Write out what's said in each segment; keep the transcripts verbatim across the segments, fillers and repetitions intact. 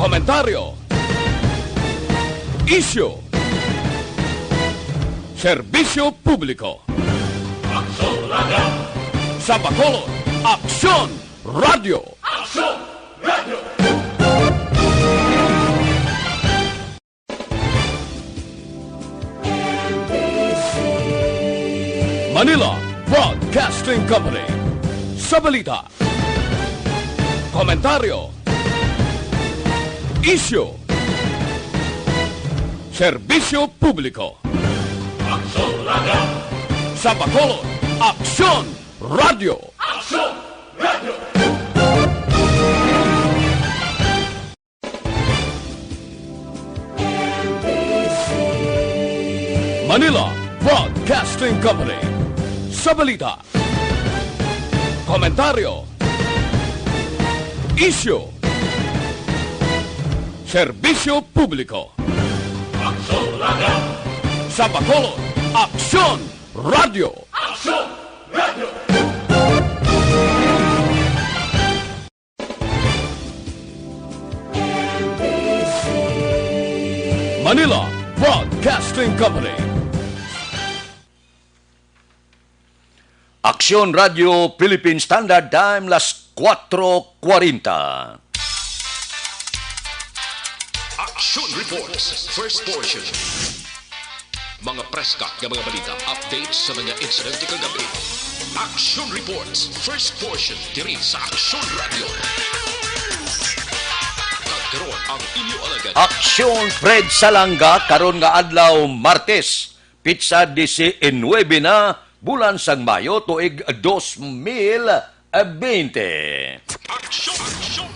Komentaryo. Isyu. Serbisyo publiko. Aksyon Radio. Sa Bacolod, Aksyon Radio. Aksyon Radio. Manila Broadcasting Company. Sa balita, komentaryo, isyu, serbisyo publiko. Aksyon Radio. Sa Bacolod, Aksyon Radio. Aksyon Radio. Manila Broadcasting Company. Sa balita, komentaryo, isyu, serbisyo publiko. Aksyon Radio. Sa Bacolod, Aksyon Radio. Aksyon Radio. Manila Broadcasting Company. Aksyon Radio Philippine Standard Time, las kuwatro kwarenta. Action Reports, first portion. Mga preska nga mga balita, updates sa mga insidente kagabi. Action Reports, first portion, diri sa Action Radio. Kag karon ang inyo alagad. Aksyon Fred Salanga karon nga adlaw, Martes, pitsa diecinuebe na, bulan sang Mayo, tuig dos mil bente. Aksyon, aksyon,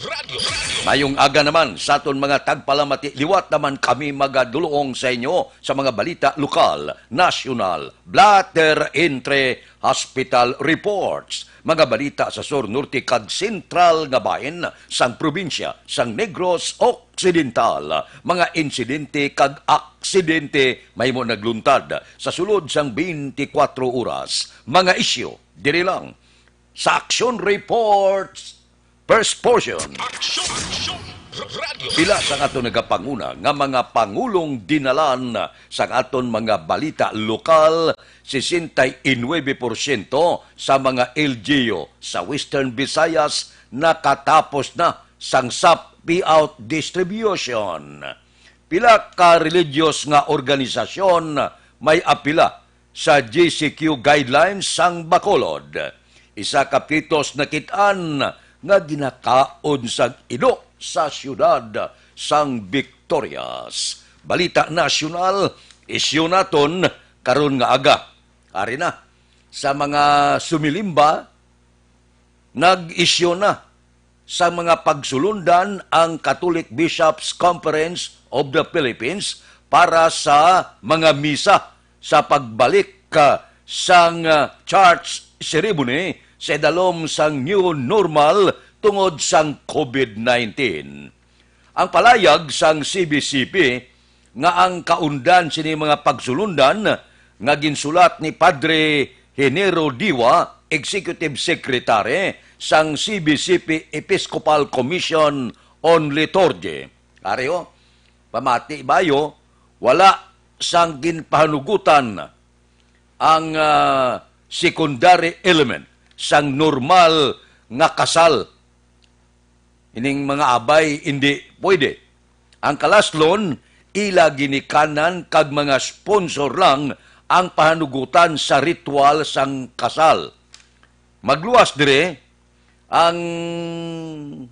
radio, radio. Mayong aga naman sa aton mga tagpalamati. Liwat naman kami magadulong sa inyo sa mga balita lokal, nasyonal, blotter, entre hospital reports, mga balita sa sur, norte, kag sentral nga bahin sang probinsya sang Negros Occidental, mga insidente kag aksidente mahimo nagluntad sa sulod sang twenty-four oras, mga isyu diri lang sa Action Reports, first portion. Action, action, radio. Pila sang aton nagapanguna nga mga pangulong dinalan sang aton mga balita lokal, sesenta y nuebe porsyento sa mga L G U sa Western Visayas nakatapos na sang sap payout distribution. Pila ka religious nga organisasyon may apila sa G C Q guidelines sang Bacolod. Isa ka fetus nakit-an nga ginakaon sang ido sa siyudad sang Victorias. Balita nasyonal, isyu naton karon nga aga. Ari na, sa mga sumilimba, nag-isyu na sa mga pagsulundan ang Catholic Bishops' Conference of the Philippines para sa mga misa sa pagbalik, ah, sang, ah, church ceremony sa idalom sang new normal tungod sang COVID nineteen. Ang palayag sang C B C P nga ang kaundan sini mga pagsulundan nga ginsulat ni Padre Genaro Diwa, Executive Secretary sang C B C P Episcopal Commission on Liturgy. Ari, o, pamati bayo, wala sang ginpahanugutan ang, ah, secondary element sang normal nga kasal. Ining mga abay indi pwede. Ang kalaslon, ila ginikanan kag mga sponsor lang ang pahanugutan sa ritual sang kasal. Magluwas dire ang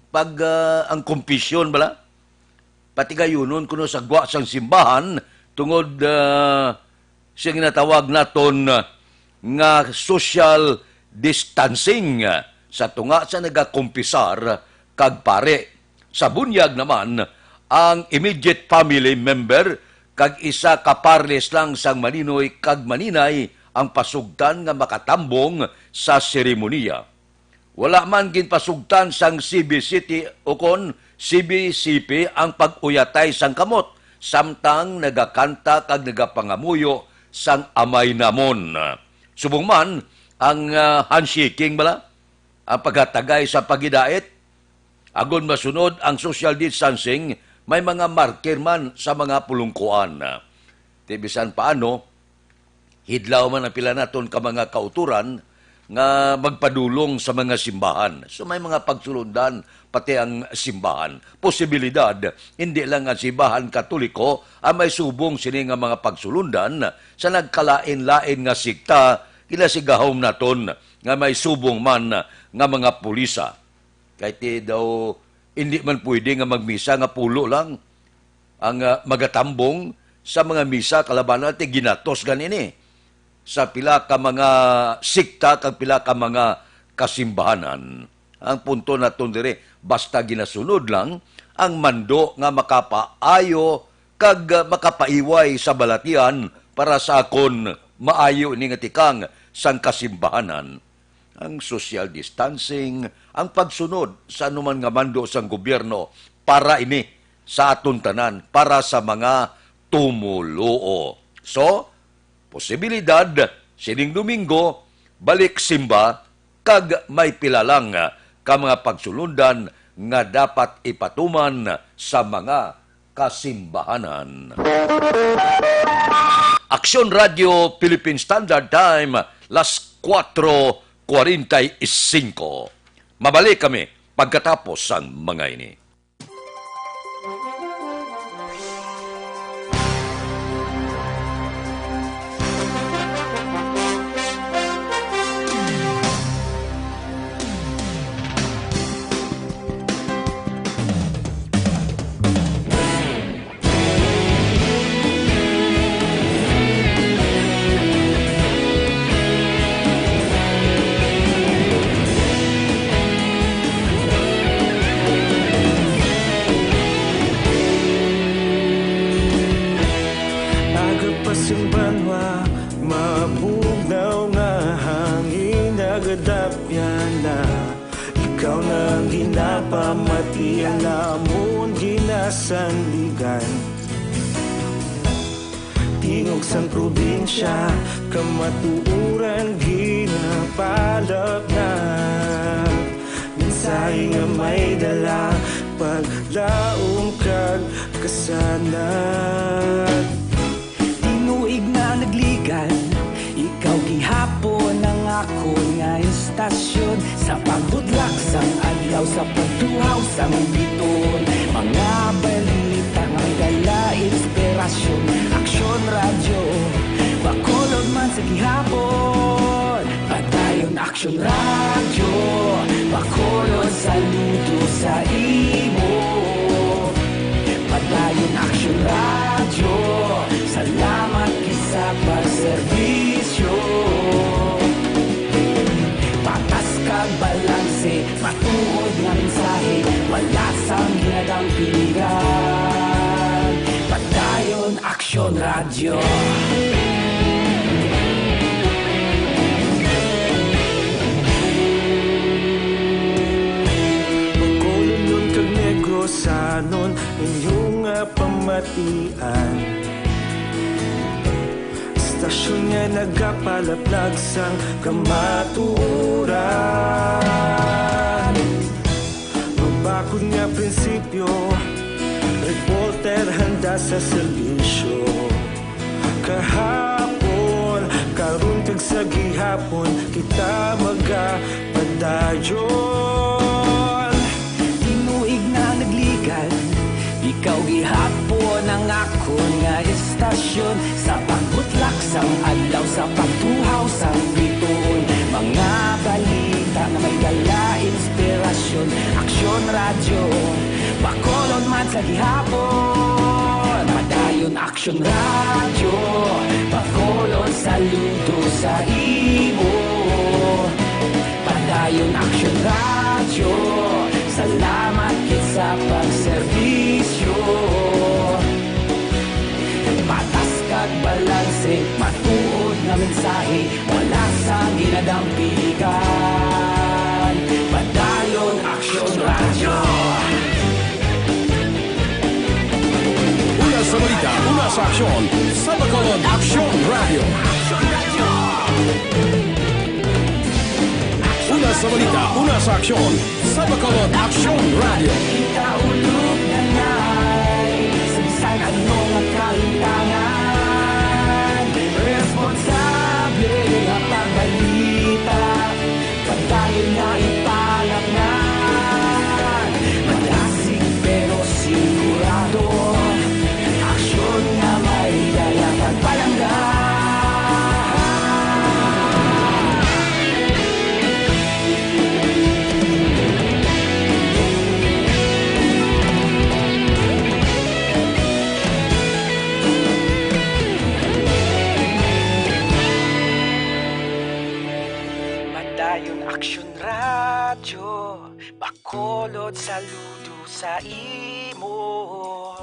pag, ah, ang kumpisyon bala. Patigayunon kuno sa gwa sang simbahan tungod, ah, sa ginatawag naton, ah, nga social distancing, ah, sa tunga sa nagakumpisar kag pari. Sa bunyag naman, ang immediate family member kag isa ka pares lang sang maninoy kag maninay ang pasugtan nga makatambong sa seremoniya. Wala man ginpasugtan sang C B C T ukon C B C P ang pag-uyatay sang kamot, samtang nagakanta kag nagapangamuyo sang Amay Namon. Subong man ang, ah, handshaking bala, ang paghatagay sa paghidait, Agod masunod ang social distancing, may mga marker man sa mga pulungkuan. Ti bisan paano, hidlaw man ang pila naton ka mga kauturan nga magpadulong sa mga simbahan. So, may mga pagsulundan pati ang simbahan. Posibilidad, hindi lang ang simbahan Katoliko ang may subong sini nga mga pagsulundan sa nagkalain-lain nga sekta, kinasigahom naton nga may subong man nga mga pulisa. Kay ti daw, hindi man pwede nga magmisa nga pulo lang ang, ah, magatambong sa mga misa, kalabanan ti ginatos gani ni sa pila ka mga sekta kag pila ka mga kasimbahanan. Ang punto naton diri, basta ginasunod lang ang mando nga makapaayo kag, ah, makapaiway sa balatian para sa akon, maayo ini nga tikang sang kasimbahanan. Ang social distancing, ang pagsunod sa anuman nga mando sang gobyerno para ini sa aton tanan, para sa mga tumoluo. So, posibilidad sining Domingo, balik simba, kag may pila lang ka mga pagsulundan nga dapat ipatuman sa mga kasimbahanan. Aksyon Radio Philippine Standard Time, las cuatro cuarenta y cinco. Mabalik kami pagkatapos sang mga ini. Aga pa sing banwa, mabugnaw nga hangin nagadapyan na. Ikaw na ang ginapamati, ang amon ginasandigan. Tingog sang probinsya, kamatuoran ginapalapnag. Mensahe nga may dala, paglaom kag kasanag. Tinuig na nagligan, ikaw gihapon ang akon nga istasyon. Sa pagbudlak sang adlaw, sa pagtuhaw sang bituon, mga balita nga may dala inspirasyon. Aksyon Radyo, Bacolod man sa gihapon. Padayon Aksyon Radyo, Bacolod, saludo sa imo. Padayon Aksyon Radyo, salamat gid sa pagserbisyo. Patas kag balanse, matuod nga mensahe, wala sang ginadampingan. Padayon Aksyon Radyo. Bacolodnon kag Negrosanon, inyo nga pamatian. Istasyon nga nagapalaplag sang kamatuoran. Mabakod nga prinsipyo, reporter handa sa serbisyo. Kahapon, karon kag sa gihapon, kita magapadayon. Tinuig na nagligan, ikaw gihapon ang akon nga istasyon. Sa pagbutlak sang adlaw, sa pagtuhaw sang bituon, mga balita nga may dala inspirasyon. Aksyon Radyo, Bacolod man sa gihapon. Padayon Aksyon Radyo, Bacolod, saludo sa imo. Padayon Aksyon Radyo, salamat gid sa pagserbisyo. Patas kag balanse, matuod nga mensahe, wala sang ginadampigan. Padayon Aksyon Radyo. Una sa balita, una sa aksyon, sa Bacolod, Aksyon Radyo. Una sa balita, una sa aksyon, Bacolod Action Radio. Kita ulog na ngay, sa bisan ano nga kalintangan, responsable nga pagbalita, padayon nga ipalatnan. Malasig pero sigurado, aksyon nga may dala kag palangga. Padayon Aksyon Radyo, Bacolod, saludo sa imo.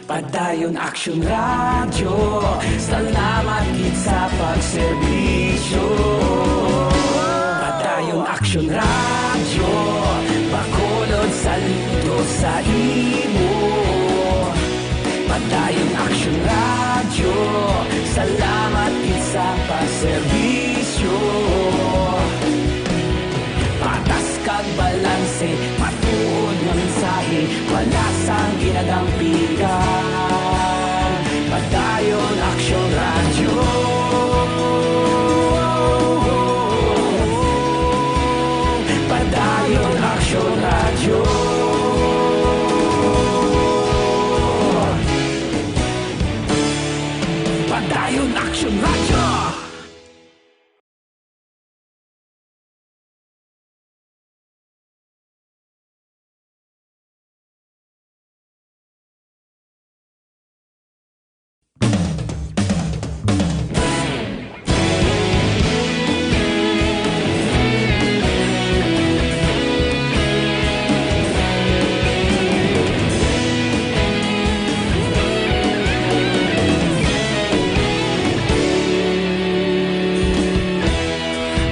Padayon Aksyon Radyo, salamat gid sa pagserbisyo. Padayon Aksyon Radyo, Bacolod, saludo sa imo. Padayon Aksyon Radyo, salamat gid sa pagserbisyo. Patas kag balanse, matuod nga mensahe, wala sang ginadampigan. Padayon Aksyon Radyo. Padayon Aksyon Radyo. Padayon Aksyon Radyo.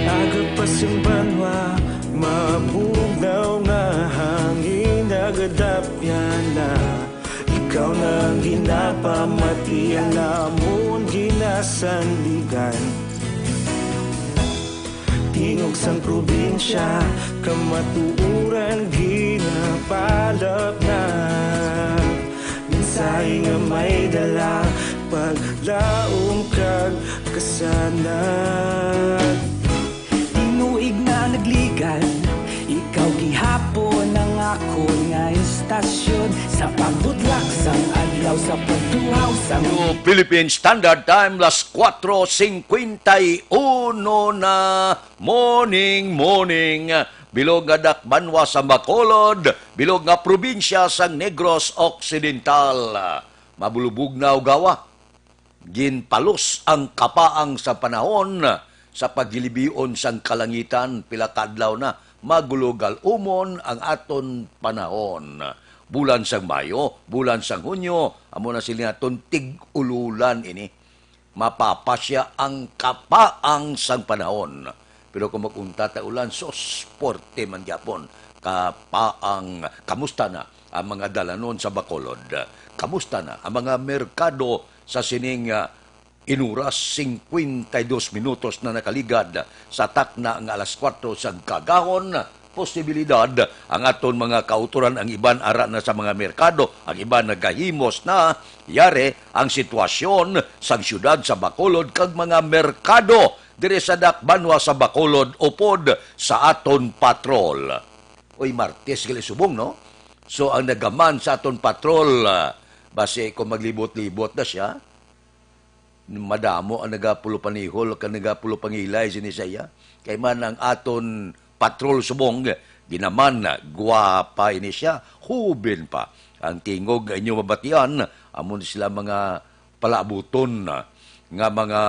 Aga pa sing banwa, mabugnaw nga hangin, nagadapyan na. Ikaw na ang ginapamati, ang amon ginasandigan. Tingog sang probinsya, kamatuoran ginapalapnag. Mensahe nga may dala, paglaom kag kasanag. Tinuig na nagligan, ikaw gihapon ang akon nga istasyon. Sa pagbutlak sang adlaw, sa pagtuhaw sang New Philippine Standard Time, las kuwatro singkwenta y uno na. Morning, morning, bilog nga dakbanwa sa Bacolod, bilog nga probinsya sang Negros Occidental. Mabulubog na ugawa. Ginpalos ang kapaang sa panahon sa paghilibion sang kalangitan. Pila ka adlaw na, magulogal umon ang aton panahon. Bulan sang Mayo, bulan sang Hunyo, amo na sila naton tig-ululan ini. Mapapasya ang kapaang sang panahon. Pero kung mag-untat ang ulan, sus, porte man gyapon. Kapaang, kamusta na ang mga dalanon sa Bacolod? Kamusta na ang mga merkado sa sining, ah, inuras? Singkwenta y dos minutos na nakaligad sa takna nga alas kuwatro sa kagahon. Posibilidad ang aton mga kautoran, ang iban ara na sa mga merkado, ang iban nagahimos na. Yari ang sitwasyon sang siyudad sa Bacolod kag mga merkado diri sa dakbanwa sa Bacolod upod sa aton patrol. Uy, Martes gali subong, no? So, ang nagaman sa aton patrol, ah, basi kung maglibot-libot na siya, madamo ang nagapulopanihol kag nagapulopangilay sini sa iya. Kay man ang aton patrol subong, ginaman, gwapa ini siya, huben pa. Ang tingog nga inyo mabatian, amo ni sila mga palaabuton nga mga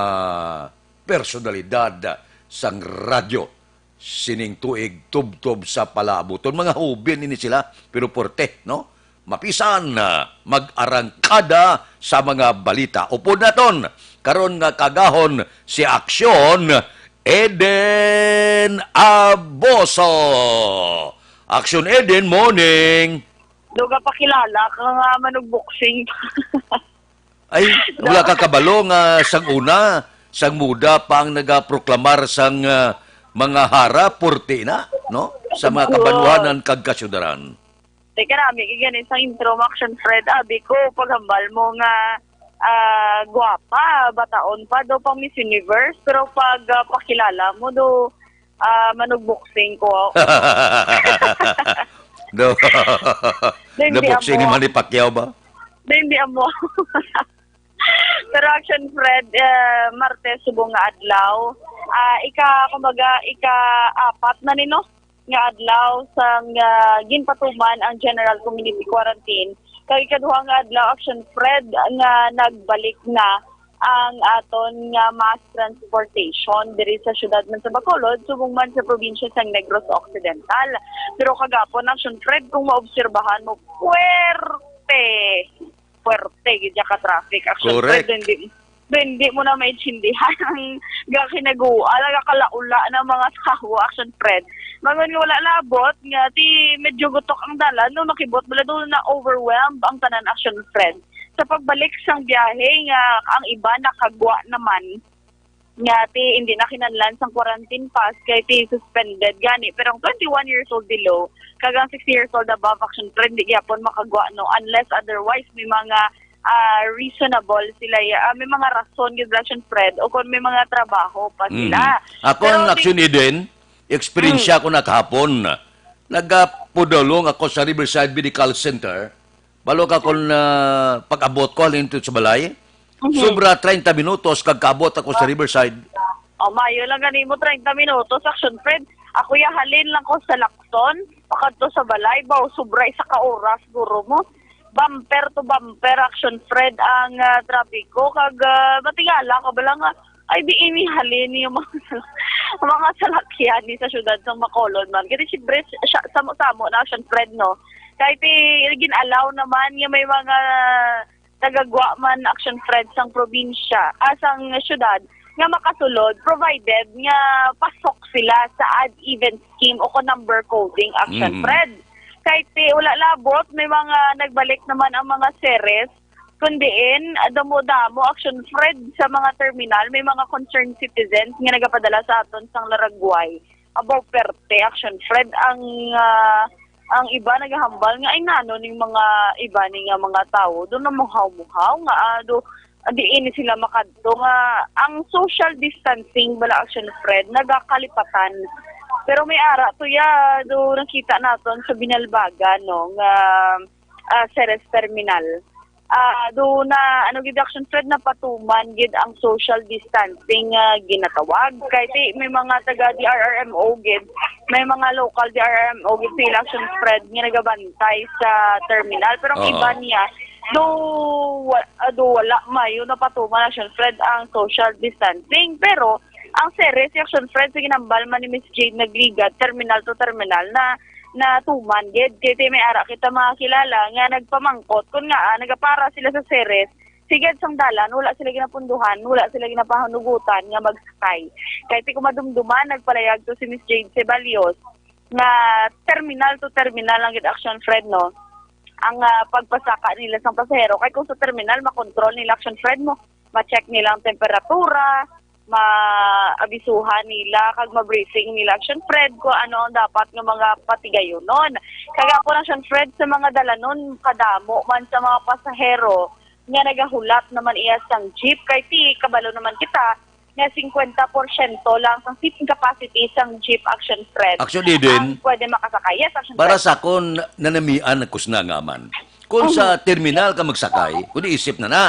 personalidad sang radyo sining tuig, tubtob sa palaabuton. Mga huben ini sila, pero puwerte, no? Mapisan, ah, mag-arangkada sa mga balita. Upod naton karon nga kagahon si Aksyon Eden Aboso. Aksyon Eden, morning. Daw gapakilala ka nga manugboxing. Ay, wala ka kabalo nga sang una, sang muda pa ang nagaproklamar sang, ah, mga hara, purti na, no? sa mga kabanwanan kag kasyudaran. Teka na, abi, gani sa intro mo, Action Fred, abi ko, paghambal mo nga, ah, gwapa, bataon pa daw pang Miss Universe, pero pag, ah, pakilala mo, do, ah, manugboxing ko. Do. Then, di Naboxing ni amo. Manny Pacquiao ba? Then, di amo. Pero Action Fred, eh, Martes subong nga adlaw. Ah, ika, kumbaga, ika-apat na ni, no? Nga adlaw sang, ah, ginpatuman ang general community quarantine. Kag ikaduha nga adlaw, Action Fred, nga nagbalik na ang aton nga mass transportation diri sa siyudad man sa Bacolod, subong man sa probinsya sang Negros Occidental. Pero kagapon, Action Fred, kung maobserbahan mo, puwerte puwerte gid ya ka traffic, Action Correct. Fred. Hindi, hindi mo na maintindihan ang gakinaguan, ang gakalaula ng mga tawo, Action Fred. Mangon nga wala labot nga ti medyo gutok ang dalan, no, makibot bala doon na overwhelmed ang tanan, Action Fred. Sa pagbalik sang biyahe nga ang iba nakagwa naman, nga ti hindi na kinahanglan sang quarantine pass kay ti suspended gani. Pero ang twenty-one years old below kag ang sixty years old above, Action Fred, di gyapon makagwa, no, unless otherwise may mga, ah, reasonable sila, ah, may mga rason gyud, Action Fred, o kung may mga trabaho pa Mm. sila. Ako Pero ang di- Action Eden, experience Mm. ko na kahapon. Nagapudulong ako sa Riverside Medical Center. Balo ka kung, ah, pag-abot ko, halin dito sa balay, Mhm. sobra treinta minutos kag kaabot ako sa Riverside. O, mayo lang gani mo, treinta minutos, Action Fred. Ako ya, halin lang ko sa Lacson, pakadto sa balay, baw, sobra isa ka oras, guro mo. Bumper to bumper, Action Fred, ang, ah, trapiko. Kag, ah, matingala ka bala nga, ay, di ini halin yung mga, mga salakyan ni sa siyudad sang Bacolod man. Kasi siyempre, siya, samo-samo na, Action Fred, no? Kahit i-, gin-allow naman nga may mga nagagwa man, Action Fred, sang probinsya, ah, sang syudad nga makasulod, provided nga pasok sila sa odd even scheme o kon number coding, Action Mm. Fred. Kahit ti wala labot, may mga nagbalik naman ang mga series, kun diin, ah, damo-damo, Action Fred, sa mga terminal, may mga concerned citizens nga nagapadala sa aton sang laragway. Abaw, perte, Action Fred, ang, ah, ang iba nagahambal nga, ay, nano ning mga iba ni nga mga tawo do namuhaw-muhaw nga, ah, do, di ini sila makadto nga ang social distancing bala, Action Fred, nagakalipatan. Pero may ara to ya, do nakita naton sa Binalbagan, no, nga, ah, Ceres Terminal. Ah, do na, ano gid, Action Fred, napatuman gid ang social distancing nga ginatawag. Kay ti, may mga taga D R R M O gid, may mga local D R R M O gid sila, Action Fred, nga nagabantay sa terminal. Pero ang Oo. iba niya, do, wa-, ah, do wala mayo napatuman, Action Fred, ang social distancing. Pero ang series, Action Fred, sa ginambal man ni Miss Jade Nagligad, terminal to terminal, na, natuman gid. Kay ti may ara kita mga kilala nga nagpamangkot kun nga, ah, nagapara sila sa series. Sigad sang dalan, wala sila ginapunduhan, wala sila ginapahanugutan nga magsakay. Kay ti kumadumduman, nagpalayag to si Miss Jade Ceballos nga terminal to terminal lang gid, Action Fred, no, ang, ah, pagpasaka nila sang pasahero. Kay kung sa terminal, makontrol nila, Action Fred, mo, ma-check nila ang temperatura, maabisuhan nila kag ma-briefing nila, Action Fred, kung ano ang dapat nga mga patigayonon. Kag ako lang, Action Fred, sa mga dalanon, kadamo man sa mga pasahero nga nagahulat naman iya sang jeep, kay ti kabalo naman kita nga singkwenta porsyento lang sang seating capacity sang jeep, Action Fred, Action Eden. Ang pwede makasakay. Yes, Action Para Fred. Sa akon, nanamian na kusna nga man. Kung sa Mhm. terminal ka magsakay, kung isip na na,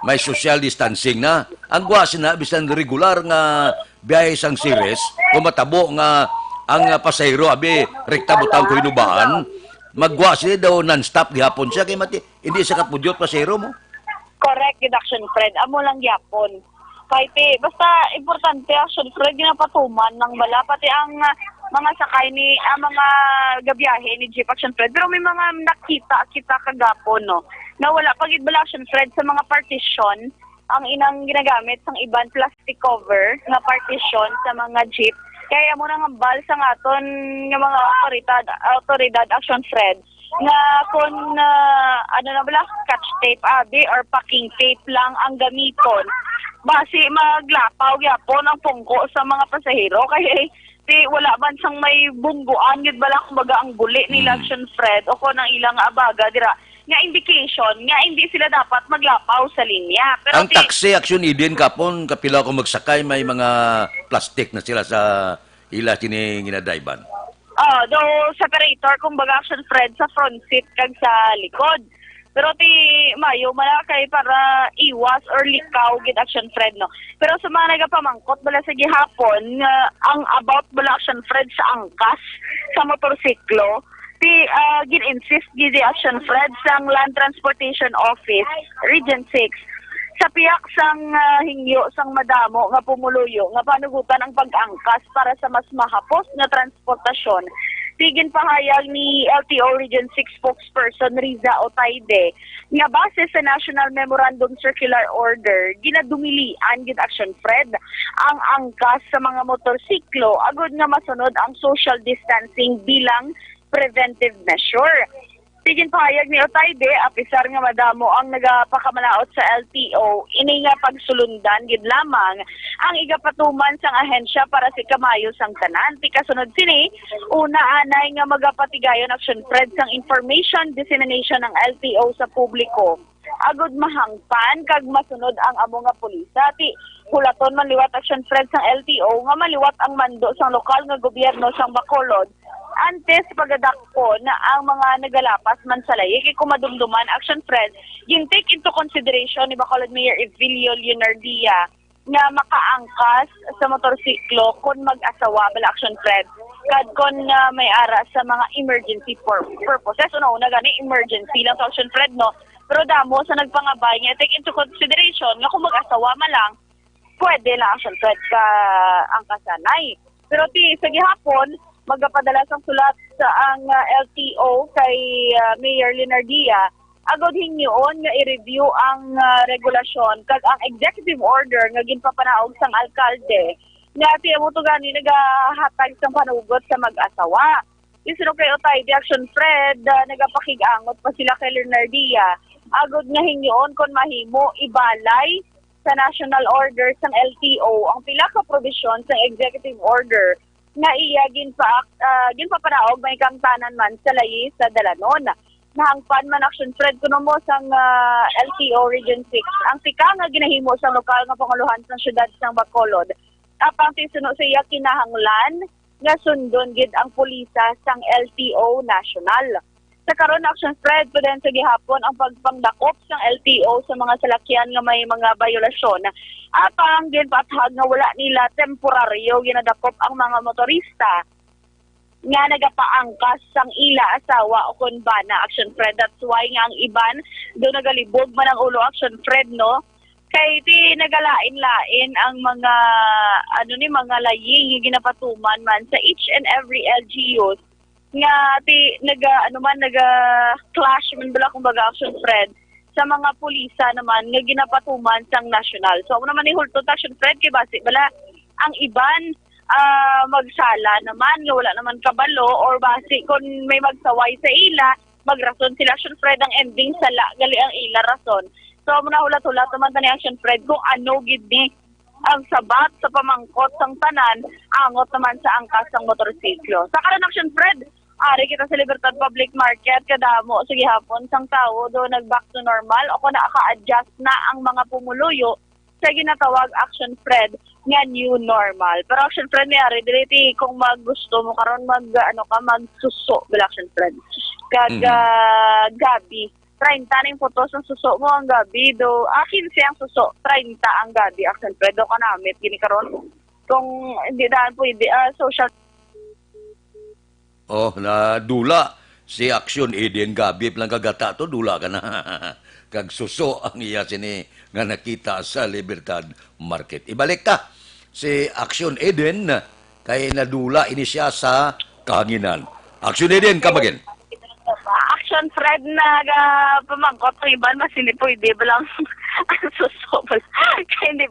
may social distancing na. Ang gwa sina, bisan regular nga biyahe sang series, kung matabo nga ang, ah, pasahero, abi, rekta butang ko hinubaan, maggwa sila daw non-stop gihapon siya. Kay mati, hindi siya kapudyot, pasahero mo. Correct, gid, Action Fred. Amo lang gyapon. Kay ti, basta importante, Action Fred, ginapatuman ng bala. Pati ang, ah, mga sakay ni, ang mga gabiyahe ni Jeep, Action Fred. Pero may mga nakita kita kagapon, no, na wala pa gid bala, Action Fred, sa mga partition ang inang ginagamit sang iban plastic cover nga partition sa mga jeep. Kaya amo nang hambal sa aton nga mga awtoridad, awtoridad, Action Fred, nga kung, ah, ano na bala, scotch tape, abi, or packing tape lang ang gamiton, basi maglapaw gyapon ang pungko sa mga pasahero. Kay Ti wala man sang may bungguan gid bala, kumbaga, ang buli nila, Mm. Action Fred, o kon ang ilang abaga dira nga indication nga hindi sila dapat maglapaw sa linya. Pero Ang ti taxi, Action Eden, kapon, kapila ko magsakay, may mga plastic na sila sa ila sini ginadayban. Oh, do separator, kumbaga, Action Fred, sa front seat kag sa likod. Pero ti mayo man na kay para iwas or likaw gid, Action Fred, no? Pero sa mga nagapamangkot bala sa gihapon nga ang about bala, Action Fred, sa angkas sa motorsiklo, ti, ah, gin-insist gid ni Action Fred sang Land Transportation Office, Region six, sa pihak sang, ah, hingyo sang madamo nga pumuluyo nga panugutan ang pag-angkas para sa mas mahapos nga transportasyon. Ti ginpahayag ni L T O Region six spokesperson Riza Otaide nga base sa National Memorandum Circular Order, ginadumilian gid, Action Fred, ang angkas sa mga motorsiklo agud nga masunod ang social distancing bilang preventive measure. Ti ginpahayag ni Otaide, apisar nga madamo ang nagapakamalaot sa L T O, ini nga pagsulundan gid lamang ang igapatuman sang ahensya para sa kamaayo sang tanan. Ti kasunod sini, una anay nga magapatigayon, Action Fred, sang information dissemination ang L T O sa publiko agud mahangpan kag masunod ang amo nga pulisa. Ti hulaton man liwat, Action Fred, sang L T O nga maliwat ang mando sang lokal nga gobyerno sang Bacolod antes pagadakpon ang mga nagalapas man sa layi. Kay kung madumduman, Action Fred, gin-take into consideration ni Bacolod Mayor Evelio Leonardia nga makaangkas sa motorsiklo kon mag-asawa bala, Action Fred, kag kon, ah, may ara sa mga emergency pur-, purposes. Una-una gani, emergency lang to, Action Fred, no? Pero damo sa nagpangabay nga take into consideration nga kung mag-asawa man lang, pwede lang, Action Fred, ka angkasanay. Pero ti sa gihapon, magapadala sang sulat sa ang, ah, L T O kay, ah, Mayor Leonardia agud hingyoon nga i-review ang, ah, regulasyon kag ang executive order nga ginpapanaog sang alkalde nga ti amo to gani nagahatag sang panugot sa mag-asawa. Ti suno kay Otaide, Action Fred, ah, nagapakig-angot pa sila kay Leonardia agud nga hingyoon kon mahimo ibalay sa national order sang L T O ang pila ka probisyon sang executive order nga iya ginpa-, ah, ginpapanaog may kaangtanan man sa layi sa dalanon. Nahangpan man, Action Fred, kuno mo sang, ah, L T O Region six ang pika nga ginahimo sang lokal nga pangulohan sang siyudad sang Bacolod. Apang ti suno sa iya, kinahanglan nga sundon gid ang pulisa sang L T O National. Sa karon, Action Fred, padayon sa gihapon ang pagpangdakop sang L T O sa mga salakyan nga may mga bayolasyon. Apang ginpaathag nga wala nila temporaryo ginadakop ang mga motorista nga nagapaangkas sang ila asawa o kon bana, Action Fred. That's why nga ang iban do nagalibog man ang ulo, Action Fred, no? Kay ti nagalain-lain ang mga, ano ni, mga laying nga ginapatuman man sa each and every L G Us nga ti naga, ano man, naga-clash man bala, kumbaga, Action Fred, sa mga pulisa naman nga ginapatuman sang national. So, amo naman ni hultot, Action Fred, kay basi bala ang iban, ah, magsala naman nga wala naman kabalo, or basi kon may magsaway sa ila, magrason sila, Action Fred, ang ending sala gali ang ila rason. So, amo na, hulat-hulat naman ta ni, Action Fred, kung ano gid ni ang sabat sa pamangkot sang tanan, angot naman sa angkas sang motorsiklo. Sa karon, Action Fred, ari kita sa Libertad Public Market, kadamo sa gihapon sang tawo do nag-back to normal o kon naka-adjust na ang mga pumuluyo sa ginatawag, Action Fred, nga new normal. Pero, Action Fred, may ari diri ti kung mag-, gusto mo karon mag, ano ka, magsuso bala, Action Fred, kag, Mhm. ah, gabi, treinta ning putos ang suso mo ang gabi, do, ah, quince ang suso, treinta ang gabi, Action Fred, do kanamit gini karon. Kung hindi daan pwede, ah, social Oh, nadula si Action Eden, gabi pa lang kagata to, dula ka na. Kag suso ang iya sini nga nakita sa Libertad Market. Ibalik ta si Action Eden kay nadula ini siya sa kahanginan. Action Eden, come again. Action Fred, nagapamangkot ang iban, mas hindi pwede ba lang ang suso ba lang? Kaya hindi,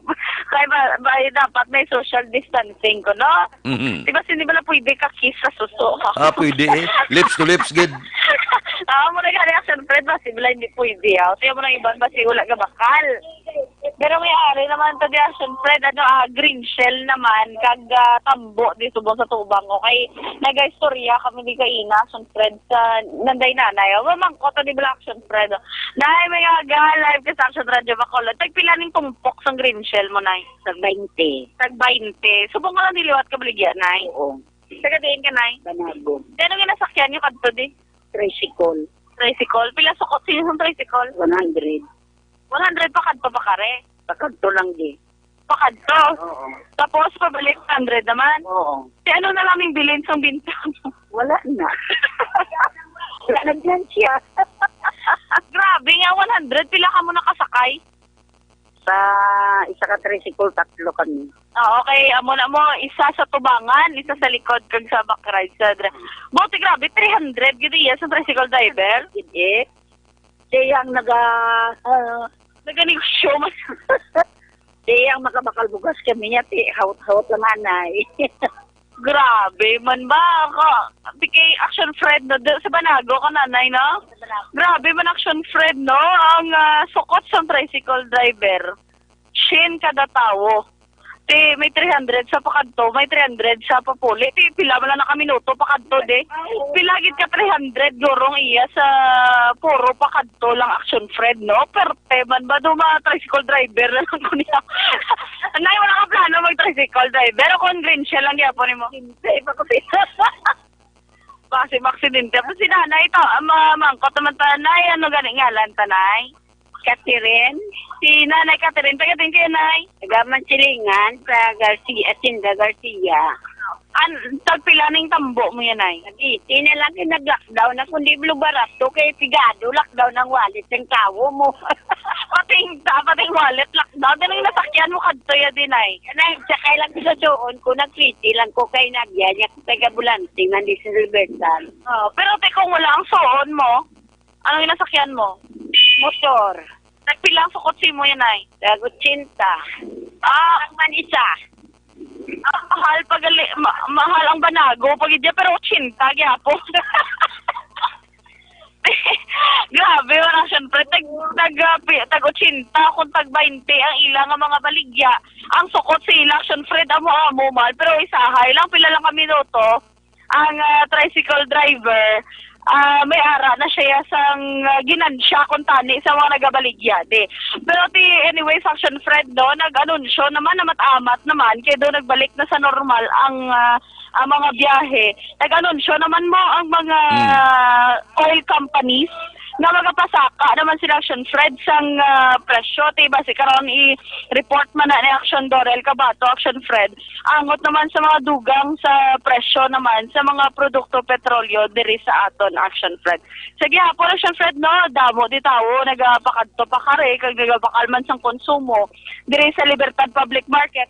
kaya ba, ba, dapat may social distancing ko, no? Mhm. Di ba, hindi ba lang pwede ka kiss sa suso? Ah, pwede eh. Lips to lips, gid. Ah, mo na gani, Action Fred, basi bala hindi pwede, ah. Kaya mo nang iban, basi wala ka bakal. Pero may ari naman to di, Action Fred, ano, ah, green shell naman, kag, ah, tambo di subong sa tubang ko. Kay nagaistorya kami di kaina, Action Fred, sa nanday nanay. O, mamangkot to di bala, Action Fred. Nay, may aga, live ka sa Action Radio Bacolod. Tagpila ning tumpok sang green shell mo, nay? Tag baynte. Tag baynte. Subong nga lang di liwat ka baligya, nay? Oo. Taga diin ka, nay? Banago. Di, ano ginasakyan niyo kadto di? Tricycle. Tricycle? Pila sukot sini sang tricycle? One hundred. One hundred pa kadto pa kare? Pakadto lang di. Pakadto? Oo. Tapos pabalik one hundred naman? Oo. Di, ano na lang ning bilin sang bintang? Wala na. Wala na diyan siya. Grabe nga, one hundred. Pila ka mo nakasakay? Sa isa ka tricycle, tatlo kami. Ah, okay. Amo na mo, isa sa tubangan, isa sa likod, kag sa backride sa dra-, buti grabe, three hundred gid iya sa tricycle driver. Gid eh. Siya ang naga, ah, naganegosyo man. Siya ang makabakal bugas kami niya, ti, hawot-hawot lang anay. Grabe man ba? Ka, di kay Action Fred, no? Di, sa Banago ka, nanay, no? Grabe man, Action Fred, no? Ang, ah, sukot sang tricycle driver. Shin kada tawo. Ti, may three hundred sa pakadto, may three hundred sa papuli. Ti, pila man lang na ka minuto pakadto, di? Pila gid ka three hundred, gurong iya sa puro pakadto lang, Action Fred, no? Perte man ba do mga tricycle driver na lang ko niya? Nay, wala ka plano mag-tricycle driver? Pero kung green shell lang gyapon nimo. Hindi pa ko pina- Basi maaksidente. Pero si nanay to, ah, ma-, mangkot naman ta, nay, ano gani ngalan ta, nay? Catherine? Si Nanay Catherine, taga din kayo, nay? Taga Mansilingan, sa Garcia, Hacienda Garcia. An, tagpila ning tambo mo yan, nay? Nag-iti na lang kay nag-lockdown na, kundi blo barato kay pigado, lockdown ang wallet ng tawo mo. Pating ta, pating wallet, lockdown. Ano yung nasakyan mo kadto ya din, nay? Yan ay, sakay lang sa suon ko, nag-fifty lang ko kay nagyan niya, taga Bulanting, nandito sa Libertad. Oh, pero te, kung wala ang suon mo, ano yung nasakyan mo? Motor. Nagpila ang sukot si mo yan, ay? Tag otsenta. Ah, ang man isa. Ah, mahal pa gali, ma-, mahal ang Banago pag idya, pero otsenta gyapon. Grabe, wala, syempre, tag, tag, ah, pi-, tag otsenta kung tag baynte ang ila nga mga baligya. Ang sukot sa ila, Action Fred, amo-amo man, pero isahay lang, pila lang ka minuto. Ang, ah, tricycle driver, ah, may ara na siya sang, ah, ginansya kung tani sa mga nagabaligya, di. Pero ti, anyway, Action Fred, no, nag-anunsyo naman, amat-amat naman, kay do nagbalik na sa normal ang, ah, ang mga biyahe. Nag-anunsyo naman mo ang mga Hmm. oil companies nga magapasaka naman sila, Action Fred, sang, ah, presyo. Ti, basi karon i-report man na ni Action Dorel Cabato, Action Fred, angot naman sa mga dugang sa presyo naman sa mga produkto petrolyo diri sa aton, Action Fred. Sa gihapon, Action Fred, no, damo di tawo nagapakadto pa kare kag nagabakal man sang konsumo diri sa Libertad Public Market,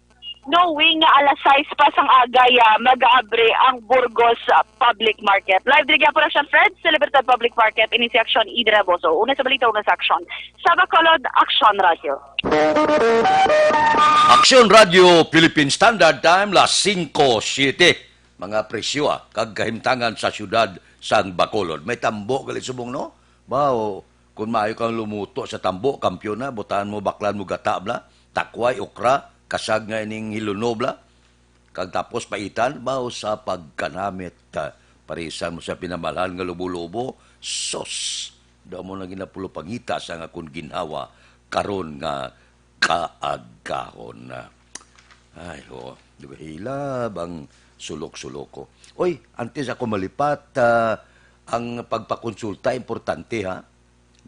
knowing nga alas sais pa sang aga ya mag-aabri ang Burgos, ah, Public Market. Live diri gyapon, Action Fred, sa Libertad Public Market. Ini si Action Idra Boso. Una sa balita, una sa aksyon. Sa Bacolod, Action Radio. Aksyon Radio, Philippine Standard Time, las singko siete. Mga presyo, ah, kag kahimtangan sa siyudad sang Bacolod. May tambo gali subong, no? Ba, o, kung maayo kang lumuto sa tambo, kampiyon na, butahan mo, baklan mo gata, bla, takway, okra, kasag nga ining hiluno, bla. Kag tapos paitan, ba, o sa pagkanamit, ah, parisan mo sa pinamalhan nga lubo-lubo, sos, daw mo na ginapulupangita sa nga akon ginhawa karon nga kaagahon. Ay, ho, di ba, hilab ang sulok-sulok ko. Oy, antes ako malipat, ah, ang pagpakonsulta, importante, ha?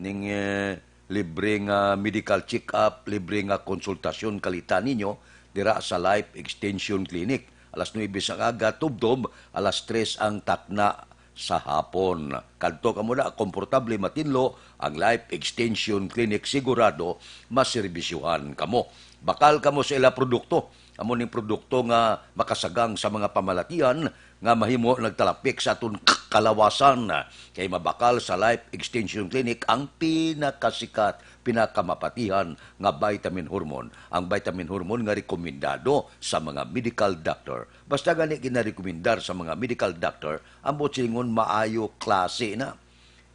Ning, eh, libre nga medical check-up, libre nga konsultasyon, kalita ninyo dira sa Life Extension Clinic. Alas nuebe sa aga, tubtob alas tres ang takna sa hapon. Kadto kamo na, komportable matinlo ang Life Extension Clinic, sigurado maserbisyuhan kamo. Bakal kamo sa ila produkto. Amo ning produkto nga makasagang sa mga pamalatian nga mahimo nagtalapik sa aton k-, kalawasan, kay mabakal sa Life Extension Clinic ang pinakasikat, pinakamapatihan nga vitamin hormone, ang vitamin hormone nga rekomendado sa mga medical doctor. Basta gani ginarekomendar sa mga medical doctor, ang buot silingon, maayo klase na.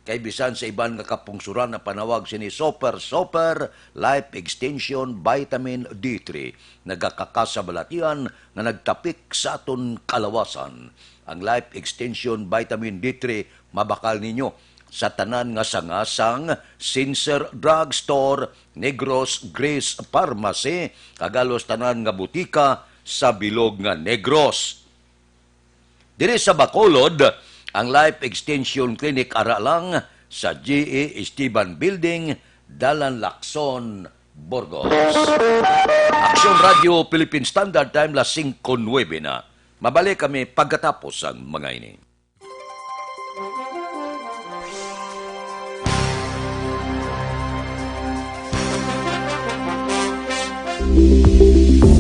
Kay bisan sa iban nga kapungsoran, ang panawag sini Super Super Life Extension Vitamin D three nagakakasabalatian nga nagtapik sa aton kalawasan. Ang Life Extension Vitamin D three mabakal ninyo sa tanan nga sanga sang Sincere Drug Store, Negros Grace Pharmacy, kag halos tanan nga butika sa bilog nga Negros. Diri sa Bacolod, ang Life Extension Clinic ara lang sa G E Esteban Building, Dalan Lacson, Burgos. Aksyon Radio Philippine Standard Time, las singko nuwebe na. Mabalik kami pagkatapos sang mga ini.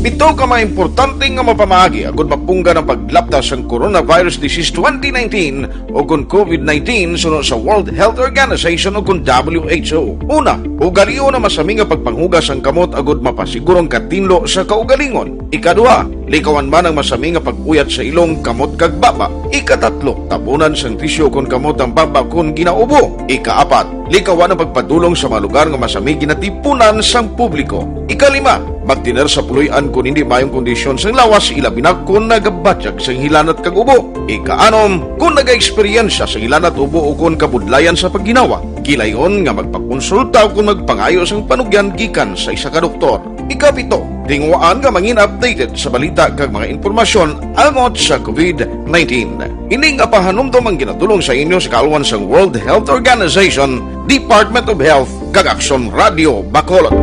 Pito ka mga importante nga mapamaagi agud mapunggan ang paglapta sang coronavirus disease twenty nineteen o kon covid nineteen suno sa World Health Organization o kon W H O. Una, ugalion ang masami nga pagpanghugas sang kamot agud mapasiguro ang katinlo sa kaugalingon. Ikaduha, likawan man ang masami nga pag-uyat sa ilong, kamot, kag baba. Ikatatlo, tabunan sang tisyu kon kamot ang baba kon ginaubo. Ikaapat, likawan ang pagpadulong sa mga lugar nga masami ginatipunan sang publiko. Ikalima, magtener sa puloy-an kon hindi maayong kondisyon sang lawas, ilabi na kon nagabatyag sang hilanat kag ubo. Ikaanom, kon nagaeksperyensya sang hilanat, ubo, o kon kabudlayan sa pagginawa, gilayon nga magpakonsulta o kon magpangayo sang panugyan gikan sa isa ka doktor. Ikapito, tinguhaan nga mangin updated sa balita kag mga impormasyon angot sa covid nineteen. Ini nga pahanumdom ang ginadul-ong sa inyo sa kaalwan sang World Health Organization, Department of Health, kag Aksyon Radio Bacolod.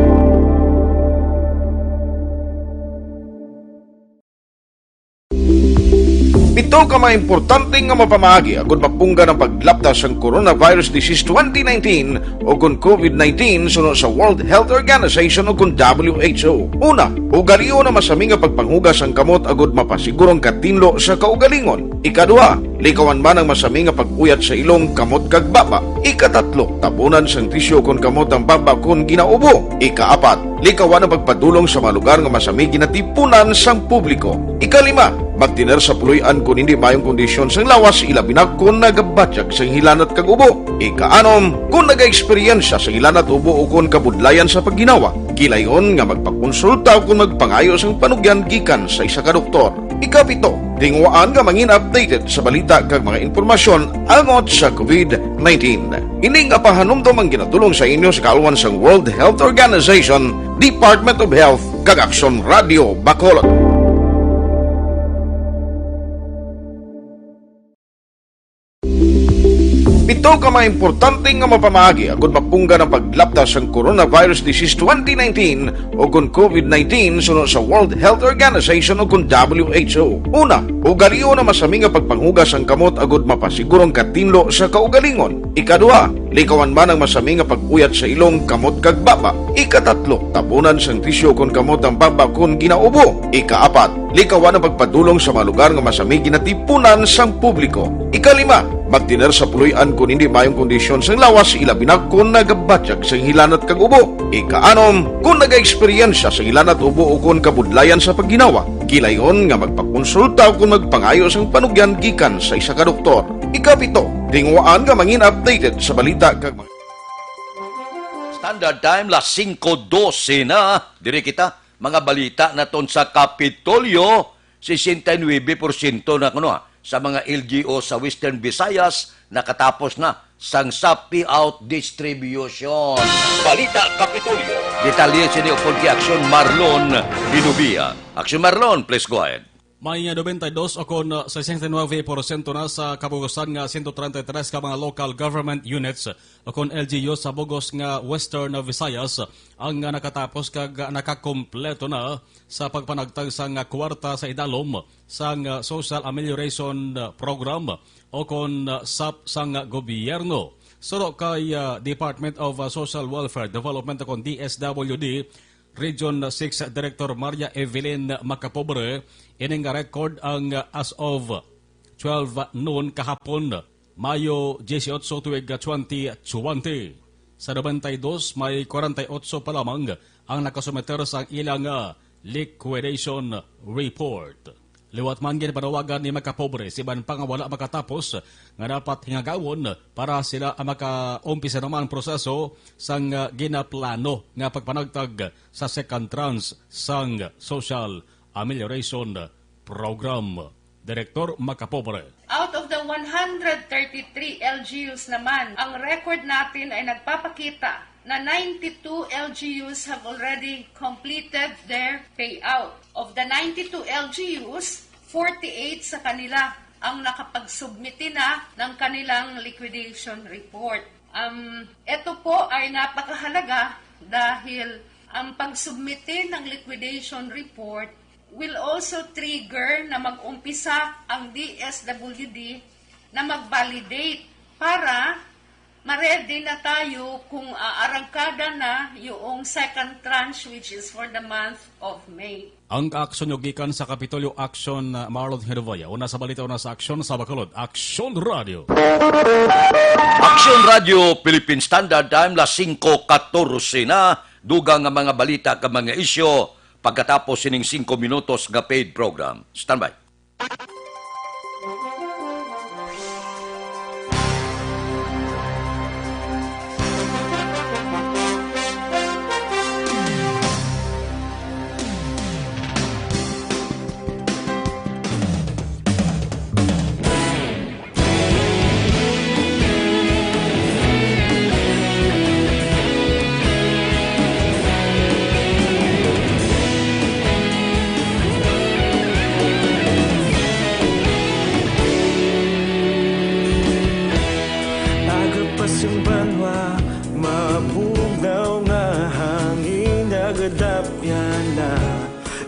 Pito ka mga importante nga mapamaagi agud mapunggan ang paglapta sang coronavirus disease twenty nineteen o kon covid nineteen suno sa World Health Organization o kon W H O. Una, ugalion ang masami nga pagpanghugas sang kamot agud mapasiguro ang katinlo sa kaugalingon. Ikaduha, likawan man ang masami nga pag-uyat sa ilong, kamot, kag baba. Ikatatlo, tabunan sang tisyu kon kamot ang baba kon ginaubo. Ikaapat, likawan ang pagpadulong sa mga lugar nga masami ginatipunan sang publiko. Ikalima, magtener sa puloy-an kon hindi maayong kondisyon sang lawas, ilabi na kon nagabatyag sang hilanat kag ubo. Ikaanom, kon nagaeksperyensya sang hilanat, ubo, o kon kabudlayan sa pagginawa, gilayon nga magpakonsulta o kon magpangayo sang panugyan gikan sa isa ka doktor. Ikapito, tinguhaan nga mangin updated sa balita kag mga impormasyon angot sa covid nineteen. Ini nga pahanumdom ang ginadul-ong sa inyo sa kaalwan sang World Health Organization, Department of Health, kag Aksyon Radio Bacolod. Pito ka mga importante nga mapamaagi agud mapunggan ang paglapta sang coronavirus disease twenty nineteen o kon covid nineteen suno sa World Health Organization o kon W H O. Una, ugalion ang masami nga pagpanghugas sang kamot agud mapasiguro ang katinlo sa kaugalingon. Ikaduha, likawan man ang masami nga pag-uyat sa ilong, kamot, kag baba. Ikatatlo, tabunan sang tisyu kon kamot ang baba kon ginaubo. Ikaapat, likawan ang pagpadulong sa mga lugar nga masami ginatipunan sang publiko. Ikalima, magtener sa puloy-an kon hindi maayong kondisyon sang lawas, ilabi na kon nagabatyag sang hilanat kag ubo. Ikaanom, kon nagaeksperyensya sang hilanat, ubo, o kon kabudlayan sa pagginawa, gilayon nga magpakonsulta o kon magpangayo sang panugyan gikan sa isa ka doktor. Ikapito, tinguhaan nga mangin updated sa balita kag mga Standard Time, las singko dose na. Diri kita, mga balita naton sa Kapitolyo, sesenta y nuebe porsyento na kuno, ha, sa mga L G U sa Western Visayas nakatapos na sang SAP payout distribution. Balita Kapitolyo. Detalye sini upod kay Aksyon Marlon Binubia. Aksyon Marlon, please go ahead. May nobenta y dos o kon sesenta y nuebe porsyento na sa kabugusan nga sento treinta y tres ka mga local government units o kon L G U sa bugos nga Western Visayas ang nakatapos kag nakakumpleto na sa pagpanagtag sang kwarta sa idalom sang Social Amelioration Program o kon SAP sang gobyerno. Suno kay, ah, Department of, ah, Social Welfare Development o kon D S W D, Region six Director Maria Evelyn Macapobre, ini nga record ang, ah, as of twelve noon kahapon, Mayo dieciocho, tuig twenty twenty. Sa nobenta y dos, may kwarenta y otso pa lamang ang nakasumiter sang ilang, ah, liquidation report. Liwat man, ginpanawagan ni Makapobre si iban pa nga wala makatapos nga dapat hingagawon para sila ang makaumpisa naman proseso sang, ah, ginaplano nga pagpanagtag sa second tranche sang Social Amelioration Program. Direktor Makapobre. Out of the one hundred thirty-three L G Us naman, ang record natin ay nagpapakita na ninety-two L G Us have already completed their payout. Of the ninety-two L G Us, forty-eight sa kanila ang nakapagsubmiti na ng kanilang liquidation report. Um, ito po ay napakahalaga dahil ang pagsubmiti ng liquidation report will also trigger na mag-umpisa ang D S W D na mag-validate para ma-ready na tayo kung aarangkada na yung second tranche, which is for the month of May. Ang kaaksyon nyo gikan sa Kapitolyo Aksyon, uh, Marlon Genovia. Una sa balita, una sa aksyon, sa Bacolod. Aksyon Radio. Aksyon Radio, Philippine Standard Time, las singko katorse na. Dugang nga mga balita kag mga isyu pagkatapos sining singko minutos nga paid program. Standby. Aga pa sing banwa, mabugnaw nga hangin, nagadapyan na.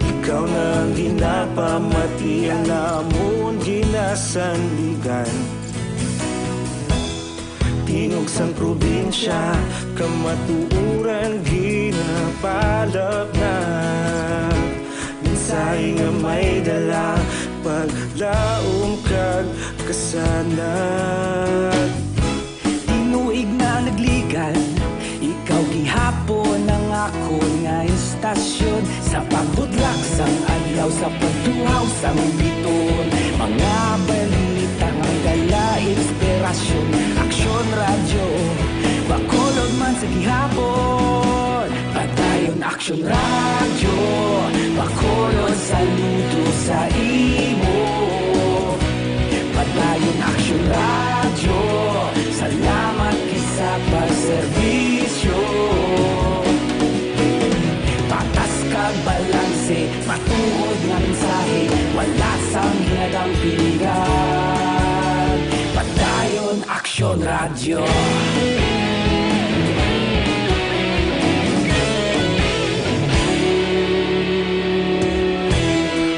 Ikaw na ang ginapamati, ang namon ginasandigan. Tingog sang probinsya, kamatuoran ginapalapnag. Mensahe nga may dala, paglaom kag kasanag. Tinuig na nagligan, ikaw gihapon ang akon nga istasyon. Sa pagbutlak sang adlaw, sa pagtuhaw sang bituon, mga balita nga dala inspirasyon. Aksyon Radyo, Bacolod man sa gihapon. Padayon Aksyon Radyo, Bacolod, saludo sa imo. Padayon Aksyon Radyo, salamat gid sa pagserbisyo. Patas kag balanse, matuod nga mensahe, wala sang ginadampingan. Padayon Aksyon Radyo.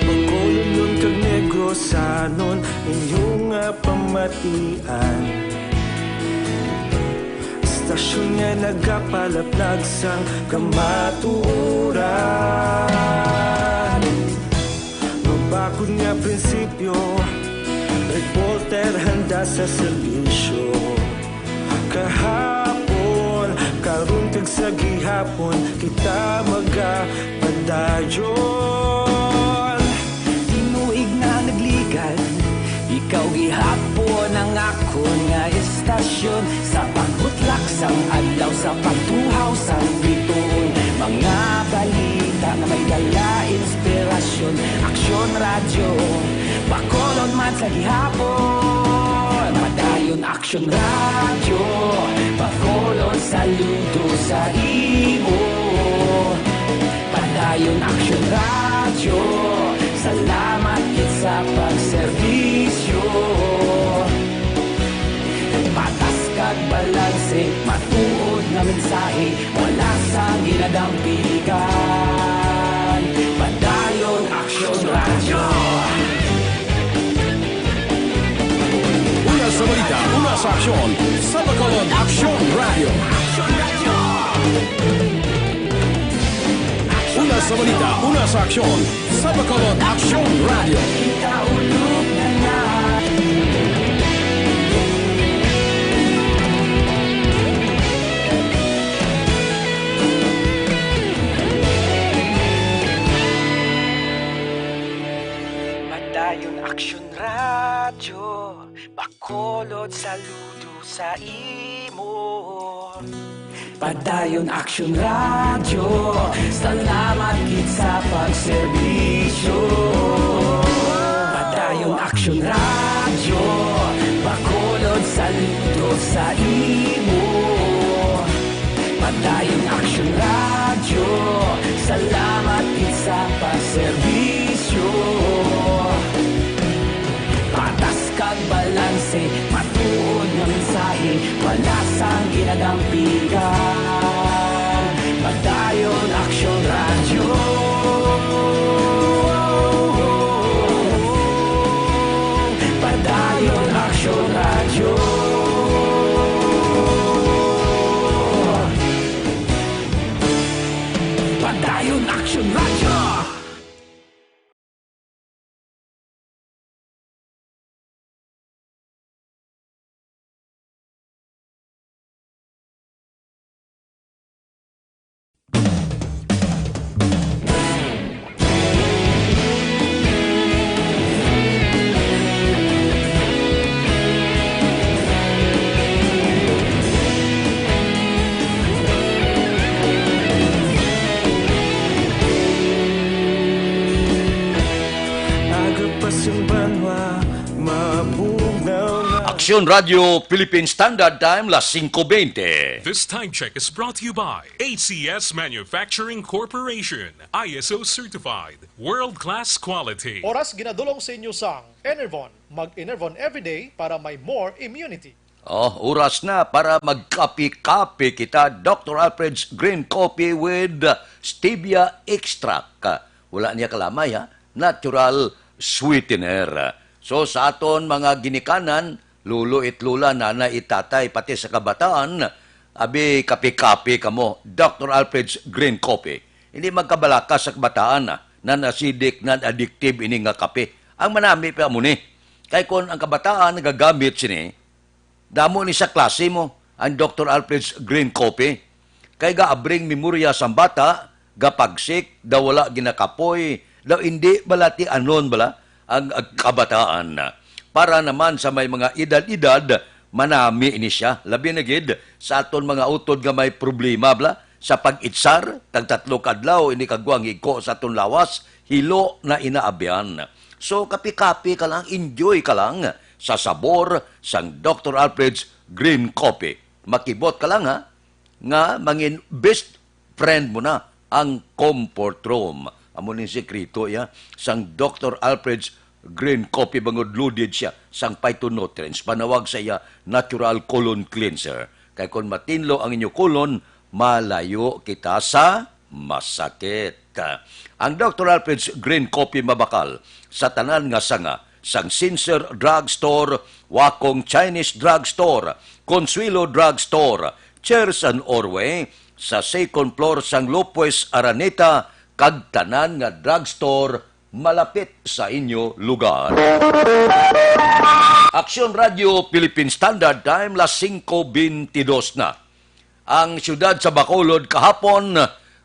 Bacolodnon kag Negrosanon, inyo nga pamatian. Istasyon nga nagapalapnag sang kamatuoran. Mabakod nga prinsipyo, reporter handa sa serbisyo. Kahapon, karon, kag sa gihapon, kita magapadayon. Tinuig na nagligan, ikaw gihapon ang akon nga istasyon. Sa pagbutlak sang adlaw, sa pagtuhaw sang bituon, mga balita nga may dala inspirasyon. Aksyon Radyo, Bacolod man sa gihapon. Padayon Aksyon Radyo, Bacolod, saludo sa imo. Padayon Aksyon Radyo, salamat gid sa pagserbisyo. Patas kag balanse, matuod nga mensahe, wala sang ginadampigan. Padayon Aksyon Radyo. Una sa balita, una sa aksyon, sa Bacolod Aksyon Radyo. Una sa balita, una sa aksyon, sa Bacolod Aksyon Radyo. Saludo sa imo. Padayon Action Radio, salamat gid sa pagserbisyo. Padayon Action Radio, Bacolod, saludo sa imo. Padayon Action Radio, salamat gid sa pagserbisyo. Patas kag balanse, matuod nga mensahe, wala sang ginadampigan. Padayon Action Radio. Padayon Action Radio. Padayon Action Radio. Agapas ang banwa, mabugnaw nga Aksyon Radio Philippine Standard Time, las singko bente. This time check is brought to you by A C S Manufacturing Corporation, I S O certified, world-class quality. Oras ginadulong sa inyo sang Enervon. Mag-Enervon everyday para may more immunity. Oh, oras na para magkapi-kapi kita, Doctor Alfred's Green Coffee with Stevia Extract. Wala niya kalamay, ha? Natural sweetener. So, sa aton mga ginikanan, lolo it lola, nanay it tatay, pati sa kabataan, abi, kapi-kapi kamo, Doctor Alfred's Green Coffee. Hindi magkabalaka sa kabataan, ah. Non-acidic, non-addictive ini nga kape. Ang manami pa mo ni. Kay kon ang kabataan nagagamit sini, damo ni sa klase mo ang Doctor Alfred's Green Coffee. Kay gaabring memorya sang bata, gapagsik, daw wala ginakapoy, daw indi bala ti anon bala ang, ang kabataan. Para naman sa may mga edad-edad, manami ini siya. Labi na gid sa aton mga utod nga may problema bala sa pag-itsar, tag tatlo ka adlaw ini kagwang higko sa aton lawas, hilo na inaabyan. So, kapi-kapi ka lang, enjoy ka lang sa sabor sang Doctor Alfred's Green Coffee. Makibot ka lang, ha, nga mangin best friend mo na ang comfort room. Amo ning sikreto, ya, sang Doctor Alfred's Green Coffee, bangod loaded siya sang phytonutrients. Panawag sa iya, natural colon cleanser. Kay kon matinlo ang inyo colon, malayo kita sa masakit. Ang Doctor Alfred's Green Coffee mabakal sa tanan nga sanga, sang Sincere Drug Store, Wakong Chinese Drug Store, Consuelo Drug Store, Chairs and Orway, sa second floor sang Lopez Araneta, kag tanan nga drugstore malapit sa inyo lugar. Aksyon Radio Philippine Standard Time, las singko bentidos na. Ang siyudad sa Bacolod kahapon,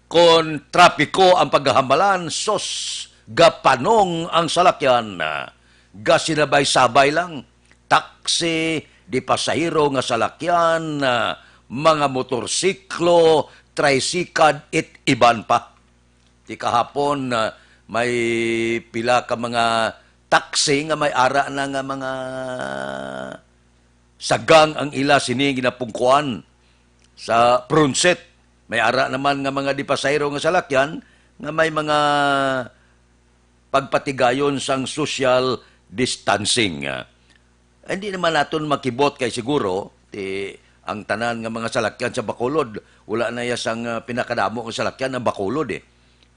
kon trapiko ang pagahamalan, sos, gapanong ang salakyan. Gasinabay-sabay lang, taksi, di pasahero nga salakyan, mga motorsiklo, tricycle, it iban pa. Ti kahapon, ah, may pila ka mga taxi nga may ara na nga mga sagang ang ila sini ginapungkuan sa Pruncet. May ara naman nga mga di pasahero nga salakyan nga may mga pagpatigayon sang social distancing. Ah, hindi naman naton makibot kay siguro, ti, ang tanan nga mga salakyan sa Bacolod, wala na iya sang, ah, pinakadamo nga salakyan ang Bacolod, eh.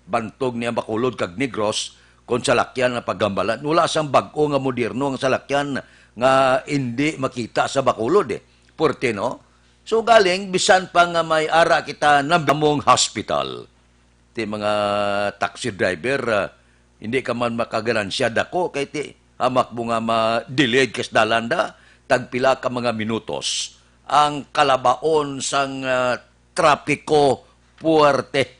Bantog ni ang Bacolod kag Negros, kung salakyan ang paghambalan. Wala sang bag-o nga moderno nga salakyan nga hindi makita sa Bacolod, eh. Puwerte, no? So, galing, bisan pa nga may ara kita namdamong hospital. Ti mga taxi driver, ah, hindi ka man makaganansya dako kay ti hamak mo nga ma-delayed kas dalan da, tagpila ka mga minutos ang kalabaon sang, ah, trapiko puwerte.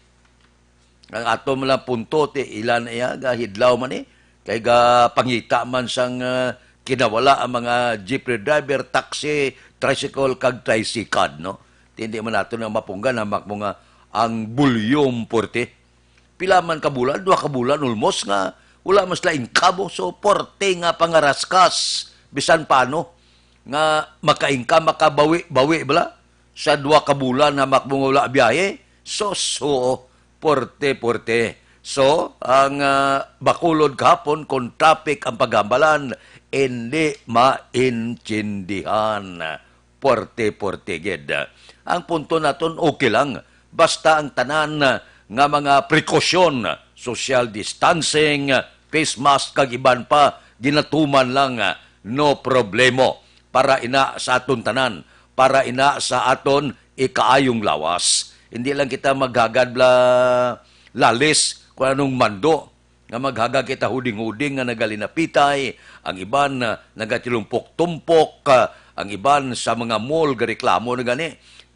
Ang ato man lang punto, ti ilan iya, gahidlaw man eh, kay gapangita man sang, ah, kinawala ang mga jeepney driver, taxi, tricycle, kag tricycad, no? Hindi man nato na mapunggan, hamak mo nga ang bulyong porte. Pila man ka bulan, duha ka bulan almost nga wala man sila income, oh. So, porte nga pangaraskas, bisan paano, nga maka-income, makabawi-bawi bala sa duha ka bulan nga makmungula biyahe. So, so, porte, porte. So, ang, ah, Bacolod kahapon, kung traffic ang paghambalan, hindi maintindihan. Porte-porte gid. Ang punto naton, okay lang. Basta ang tanan nga mga prekosyon, social distancing, face mask, kag iban pa, ginatuman lang, no problemo. Para ina sa aton tanan, para ina sa aton ikaayong lawas. Hindi lang kita maghagad bala lalis kung anong mando nga maghagad kita huding-huding nga nagalinapitay, ang iban, ah, nagatilumpok-tumpok, ah, ang iban sa mga mall gareklamo na gani.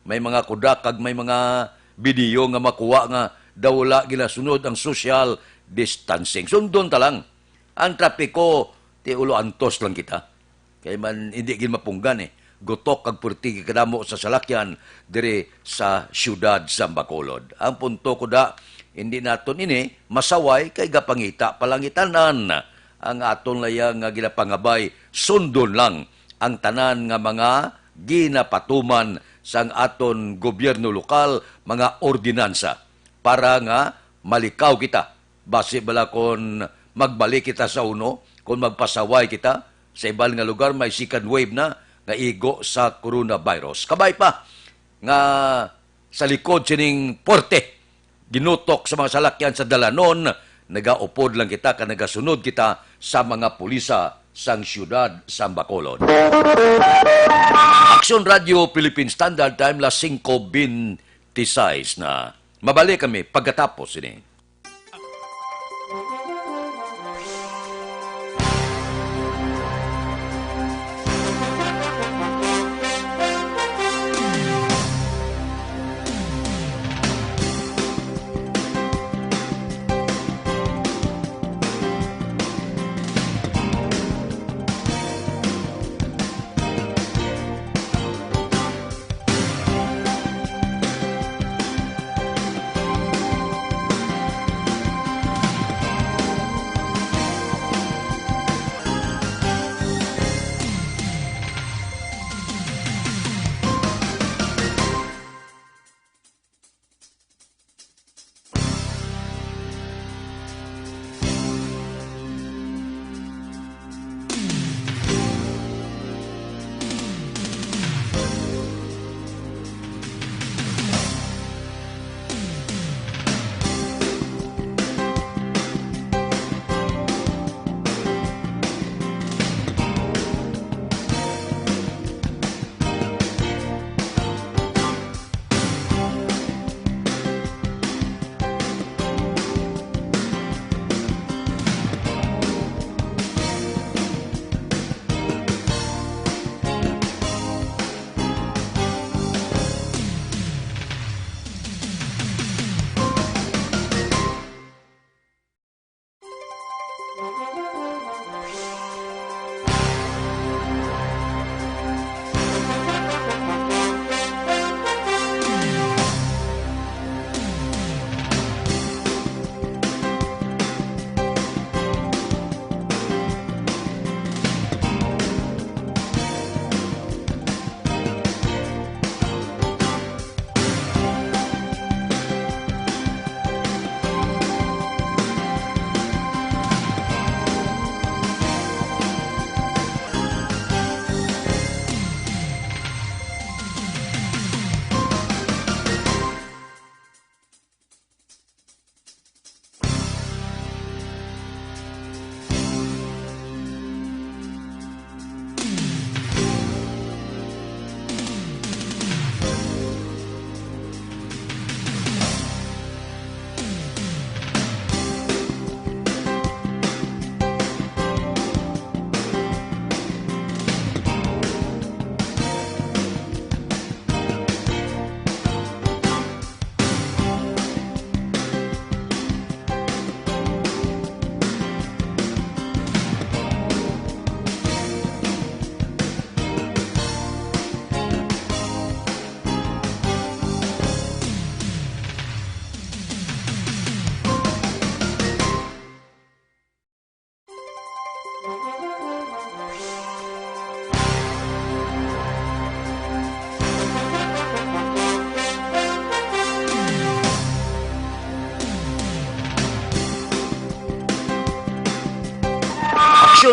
May mga kuda kag may mga video nga makuha nga daw wala ginasunod ang social distancing. Sundon ta lang. Ang trapiko, ti ulo antos lang kita. Kay man, hindi gid mapunggan, eh. Gutok kag purtigi kadamo sa salakyan diri sa siyudad sa Bacolod. Ang punto ko da, hindi naton ini masaway kay gapangita pa lang itanan. Ang aton layang nga ginapangabay, sundon lang ang tanan nga mga ginapatuman sang aton gobyerno lokal, mga ordinansa, para nga malikaw kita. Basi bala kon magbalik kita sa uno, kon magpasaway kita, sa iban nga lugar may second wave na nga igo sa coronavirus. Kabay pa nga sa likod sining porte, ginutok sa mga salakyan sa dalanon, nagaupod lang kita kag nagasunod kita sa mga pulisa sang siyudad sa Bacolod. Aksyon Radio Philippine Standard Time, las singko bente sais na. Mabalik kami pagkatapos sini.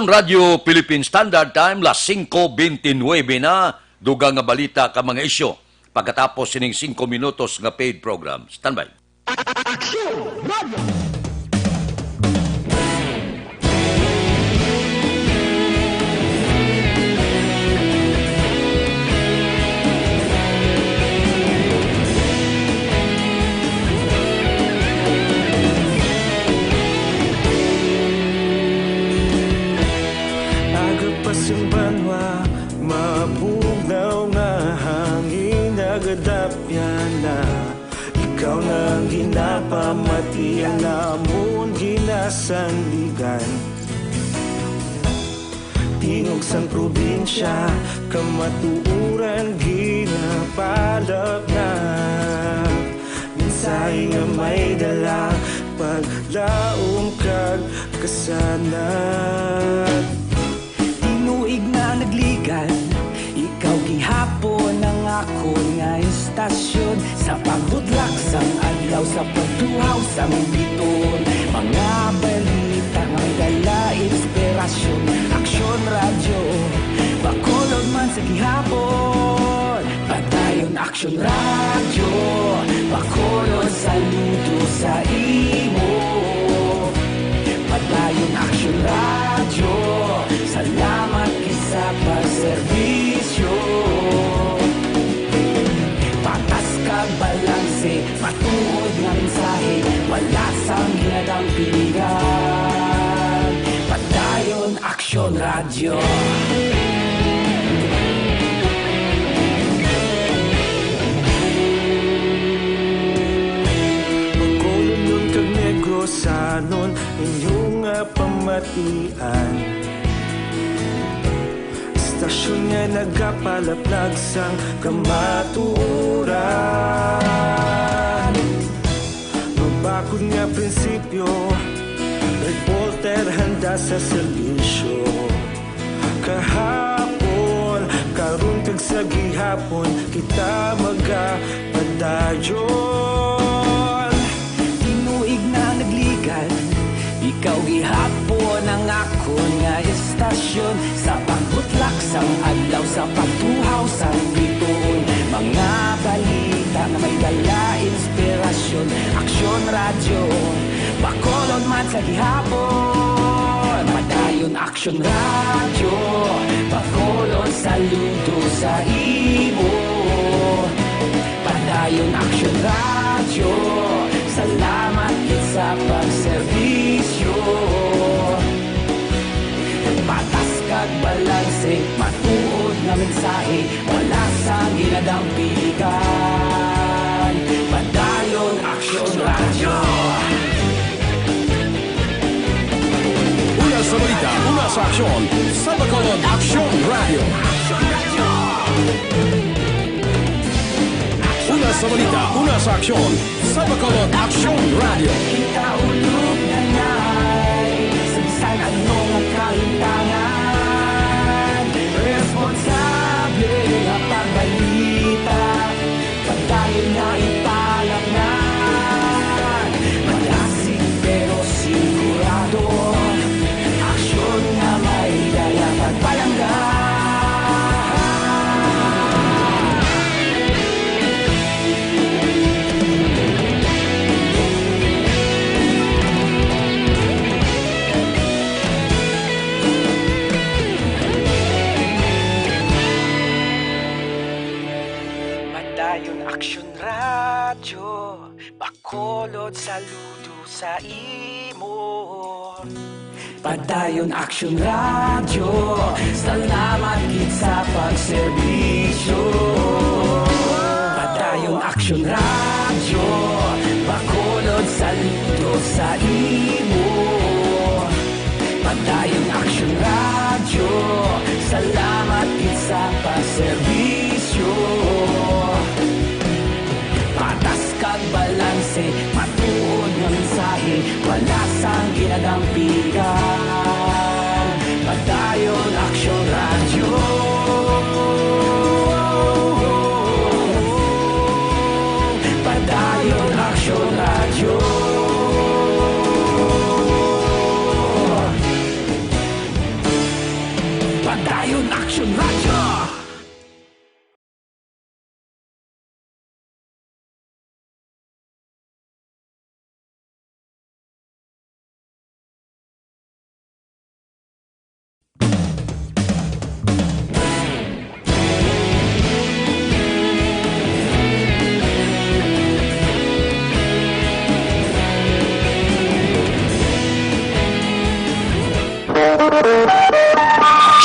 Radyo Philippine Standard Time, las singko bente nuebe na. Dugang nga balita ka mga isyu pagkatapos sining singko minutos nga paid program. Standby. Aksyon Radio! Agapas ang banwa, mabugnaw nga hangin, nagadapya na. Ikaw na ang ginapamati, ang amon ginasandigan. Tingog sang probinsya, kamatuoran ginapalapnap. Mensahe nga may dala, paglaom kag kasanag. Tinuig na nagligan, ikaw gihapon ang akon nga istasyon. Sa pagbutlak sang adlaw, sa pagtuhaw sang bituon, mga balita nga may dala inspirasyon. Aksyon Radyo, Bacolod man sa gihapon. Padayon Aksyon Radyo, Bacolod, saludo sa imo. Padayon Aksyon Radyo, salamat gid sa pagserbisyo. Patas kag balanse, matuod nga mensahe, wala sang ginadampigan. Padayon Aksyon Radyo. Bacolodnon kag Negrosanon, inyo nga pamatian. Istasyon nga nagapalaplag sang kamatuoran. Mabakod nga prinsipyo, reporter handa sa serbisyo. Kahapon, karon kag sa gihapon, kita magapadayon. Tinuig na nagligan, ikaw gihapon ang akon nga istasyon. Sa pagbutlak sang adlaw, sa pagtuhaw sang bituon, mga balita nga may dala inspirasyon. Aksyon Radyo, Bacolod man sa gihapon. Padayon Aksyon Radyo, Bacolod, saludo sa imo. Padayon Aksyon Radyo, salamat gid sa pagserbisyo. Patas kag balanse, matuod nga mensahe, wala sang ginadampigan. Padayon Aksyon Radyo. Una sa balita, una sa aksyon, sa Bacolod Aksyon Radyo. Una sa balita, una sa aksyon, sa Bacolod Aksyon Radyo. Kita ulog na nay, sa bisan ano nga kalimtangan, responsable nga pagbalita. Padayon na italangnan, malasig pero sigurado. Aksyon nga may dala pagpalangga. Padayon Aksyon Radyo, Bacolod, saludo sa imo. Padayon Aksyon Radyo, salamat gid sa pagserbisyo. Padayon Aksyon Radyo, Bacolod, saludo sa imo. Padayon Aksyon Radyo, salamat gid sa pagserbisyo. Patas kag balanse, matuod nga mensahe, wala sang ginadampigan. Padayon Aksyon Radyo. Padayon Aksyon Radyo.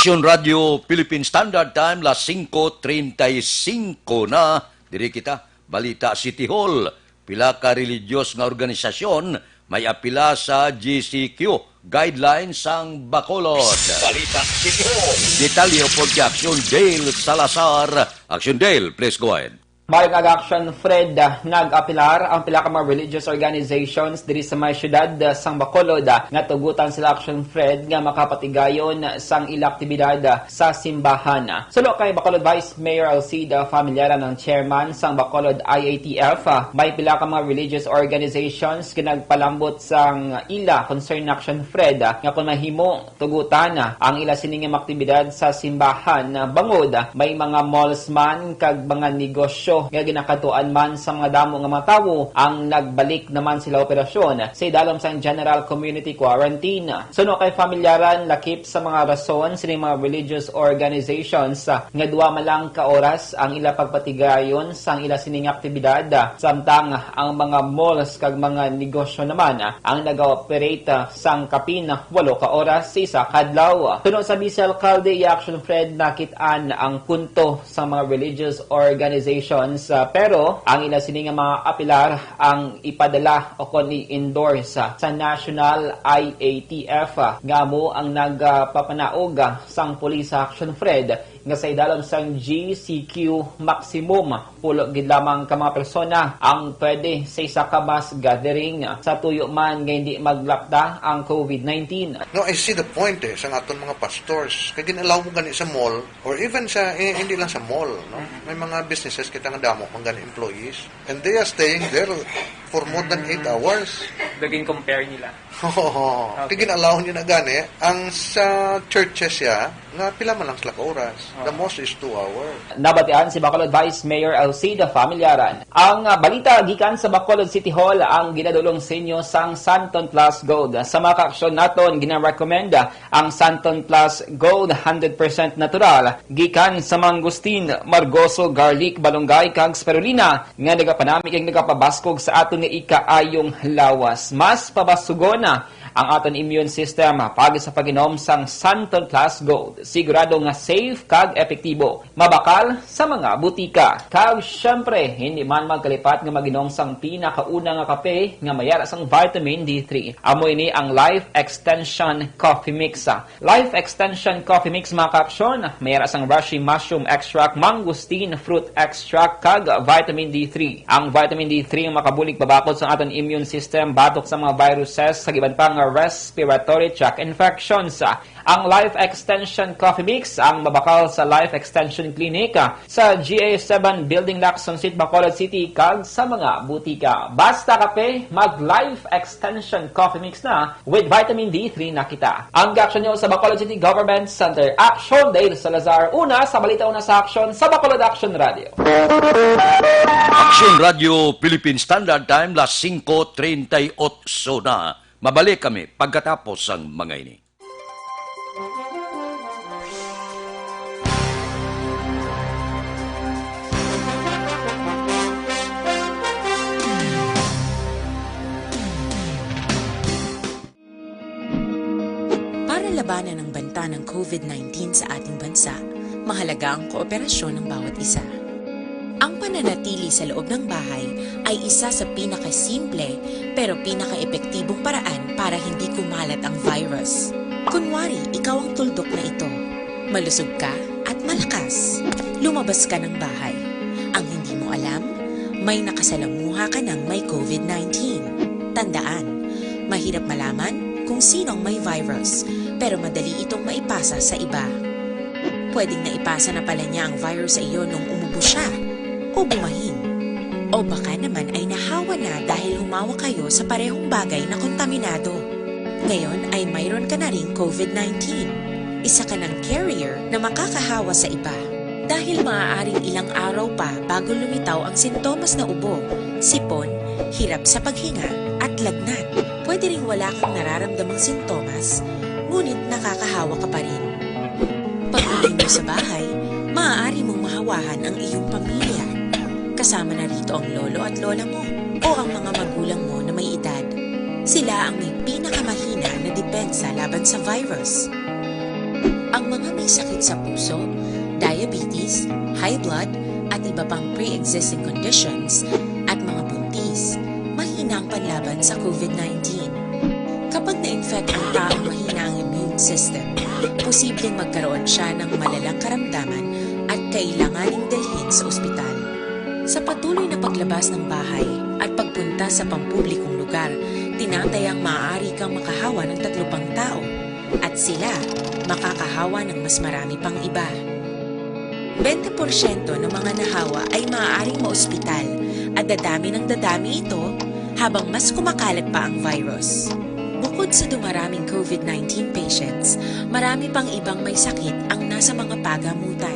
Aksyon Radio Philippine Standard Time, las singko treinta y cinco na. Diri kita, Balita City Hall. Pila ka religious nga organisasyon may apila sa G C Q guidelines sang Bacolod. Balita City Hall. Detalye upod kay Aksyon Dale Salazar. Aksyon Dale, please go ahead. Maayong aga, Action Fred. Nag-apilar ang pila ka mga religious organizations diri sa may siyudad, ah, sang Bacolod, ah, nga tugutan sila, Action Fred, nga makapatigayon sang ila aktibidad, ah, sa simbahan. Suno kay Bacolod Vice Mayor Alcida Familiaran, ang chairman sang Bacolod I A T F, ah, may pila ka mga religious organizations nga nagpalambot sang ila concern, Action Fred, ah, nga kung mahimo, tugutan ang ila sini nga mga aktibidad sa simbahan, bangod may mga malls man kag mga negosyo nga ginakadtuan man sa mga damo nga mga tawo ang nagbalik naman sila operasyon sa idalom sang general community quarantine. Suno kay Familiaran, lakip sa mga rason sining mga religious organizations nga dua man lang ka oras ang ila pagpatigayon sang ila sining aktibidad, samtang ang mga malls kag mga negosyo naman ang nag-ooperate sang kapin walo ka oras sa isa ka adlaw. Suno sa Vice Alcalde, iya, Action Fred, nakit-an ang punto sa mga religious organizations, ah, pero ang ila sini nga mga apilar ang ipadala o kon i-endorse, ah, sa National I A T F, ah, nga amo ang nagpapanaog, ah, sang Police Action Fred nga sa idalom sang G C Q maximum pulo gid lamang ka mga persona ang pwede sa isa ka mass gathering, sa tuyo man nga hindi maglapda ang covid nineteen. No, I see the point, eh, sa aton mga pastors. Kay gin-allow mo gani sa mall, or even sa, eh, hindi lang sa mall, no? May mga businesses kita nga damo man gani employees. And they are staying there for more than eight hours. Naging compare nila. Oo. Okay. Kay gin-allow niya na gani. Ang sa churches ya, nga pila man lang sila ka oras. The most is two hours. Nabatian si Bacolod Vice Mayor Alcida Familiaran. Ang, ah, balita gikan sa Bacolod City Hall ang ginadulong sa inyo sang Santon Plus Gold. Sa mga kaaksyon naton, ginarekomenda ang Santon Plus Gold, hundred percent natural, gikan sa mangustin, margoso, garlic, balunggay, kag spirulina, nga nagapanami kag nagapabaskog sa aton nga ikaayong lawas. Mas pabasugon na ang aton immune system pag sa pag-inom sang Santon Plus Gold. Sigurado nga safe kag epektibo. Mabakal sa mga butika. Kag, syempre, hindi man magkalipat nga mag-inom sang pinakauna nga kape nga may ara sang vitamin D three. Amo ini ang Life Extension Coffee Mix. Life Extension Coffee Mix, mga kaaksyon, may ara sang reishi mushroom extract, mangosteen fruit extract, kag vitamin D three. Ang vitamin D three ang makabulig pabakod sa aton immune system batok sa mga viruses, sa iban pa nga respiratory tract infections. Ang Life Extension Coffee Mix ang mabakal sa Life Extension Clinic, ah, sa G A seven Building, Lacson Street, Bacolod City, kag sa mga butika. Basta kape, mag Life Extension Coffee Mix na with vitamin D three na kita. Ang aksyon nyo sa Bacolod City Government Center. Aksyon, Dale Salazar. Una sa balita, una sa aksyon, sa Bacolod Action Radio. Action Radio Philippine Standard Time, las singko treinta y ocho na. Mabalik kami pagkatapos sang mga ini. Para labanan ang banta ng covid nineteen sa ating bansa, mahalaga ang kooperasyon ng bawat isa. Ang pananatili sa loob ng bahay ay isa sa pinakasimple pero pinakaepektibong paraan para hindi kumalat ang virus. Kunwari, ikaw ang tuldok na ito. Malusog ka at malakas. Lumabas ka ng bahay. Ang hindi mo alam, may nakasalamuha ka ng may covid nineteen. Tandaan, mahirap malaman kung sino ang may virus, pero madali itong maipasa sa iba. Pwedeng naipasa na pala niya ang virus sa iyo nung umubo siya o bumahing. O baka naman ay nahawa na dahil humawak kayo sa parehong bagay na kontaminado. Ngayon ay mayroon ka na ring covid nineteen. Isa ka ng carrier na makakahawa sa iba. Dahil maaaring ilang araw pa bago lumitaw ang sintomas na ubo, sipon, hirap sa paghinga, at lagnat. Pwede ring wala kang nararamdamang sintomas, ngunit nakakahawa ka pa rin. Pag-uwi mo sa bahay, maaari mong mahawahan ang iyong pamilya. Kasama na rito ang lolo at lola mo o ang mga magulang mo na may edad. Sila ang may pinakamahina na depensa laban sa virus. Ang mga may sakit sa puso, diabetes, high blood, at iba pang pre-existing conditions, at mga buntis, mahina ang panlaban sa COVID nineteen. Kapag na-infect ang taong mahina ang immune system, posibleng magkaroon siya ng malalang karamdaman at kailanganing dalhin sa ospital. Sa patuloy na paglabas ng bahay at pagpunta sa pampublikong lugar, tinatayang maaari kang makahawa ng tatlo pang tao at sila makakahawa ng mas marami pang iba. Bente porsyento ng mga nahawa ay maaaring maospital at dadami ng dadami ito habang mas kumakalat pa ang virus. Bukod sa dumaraming COVID nineteen patients, marami pang ibang may sakit ang nasa mga pagamutan.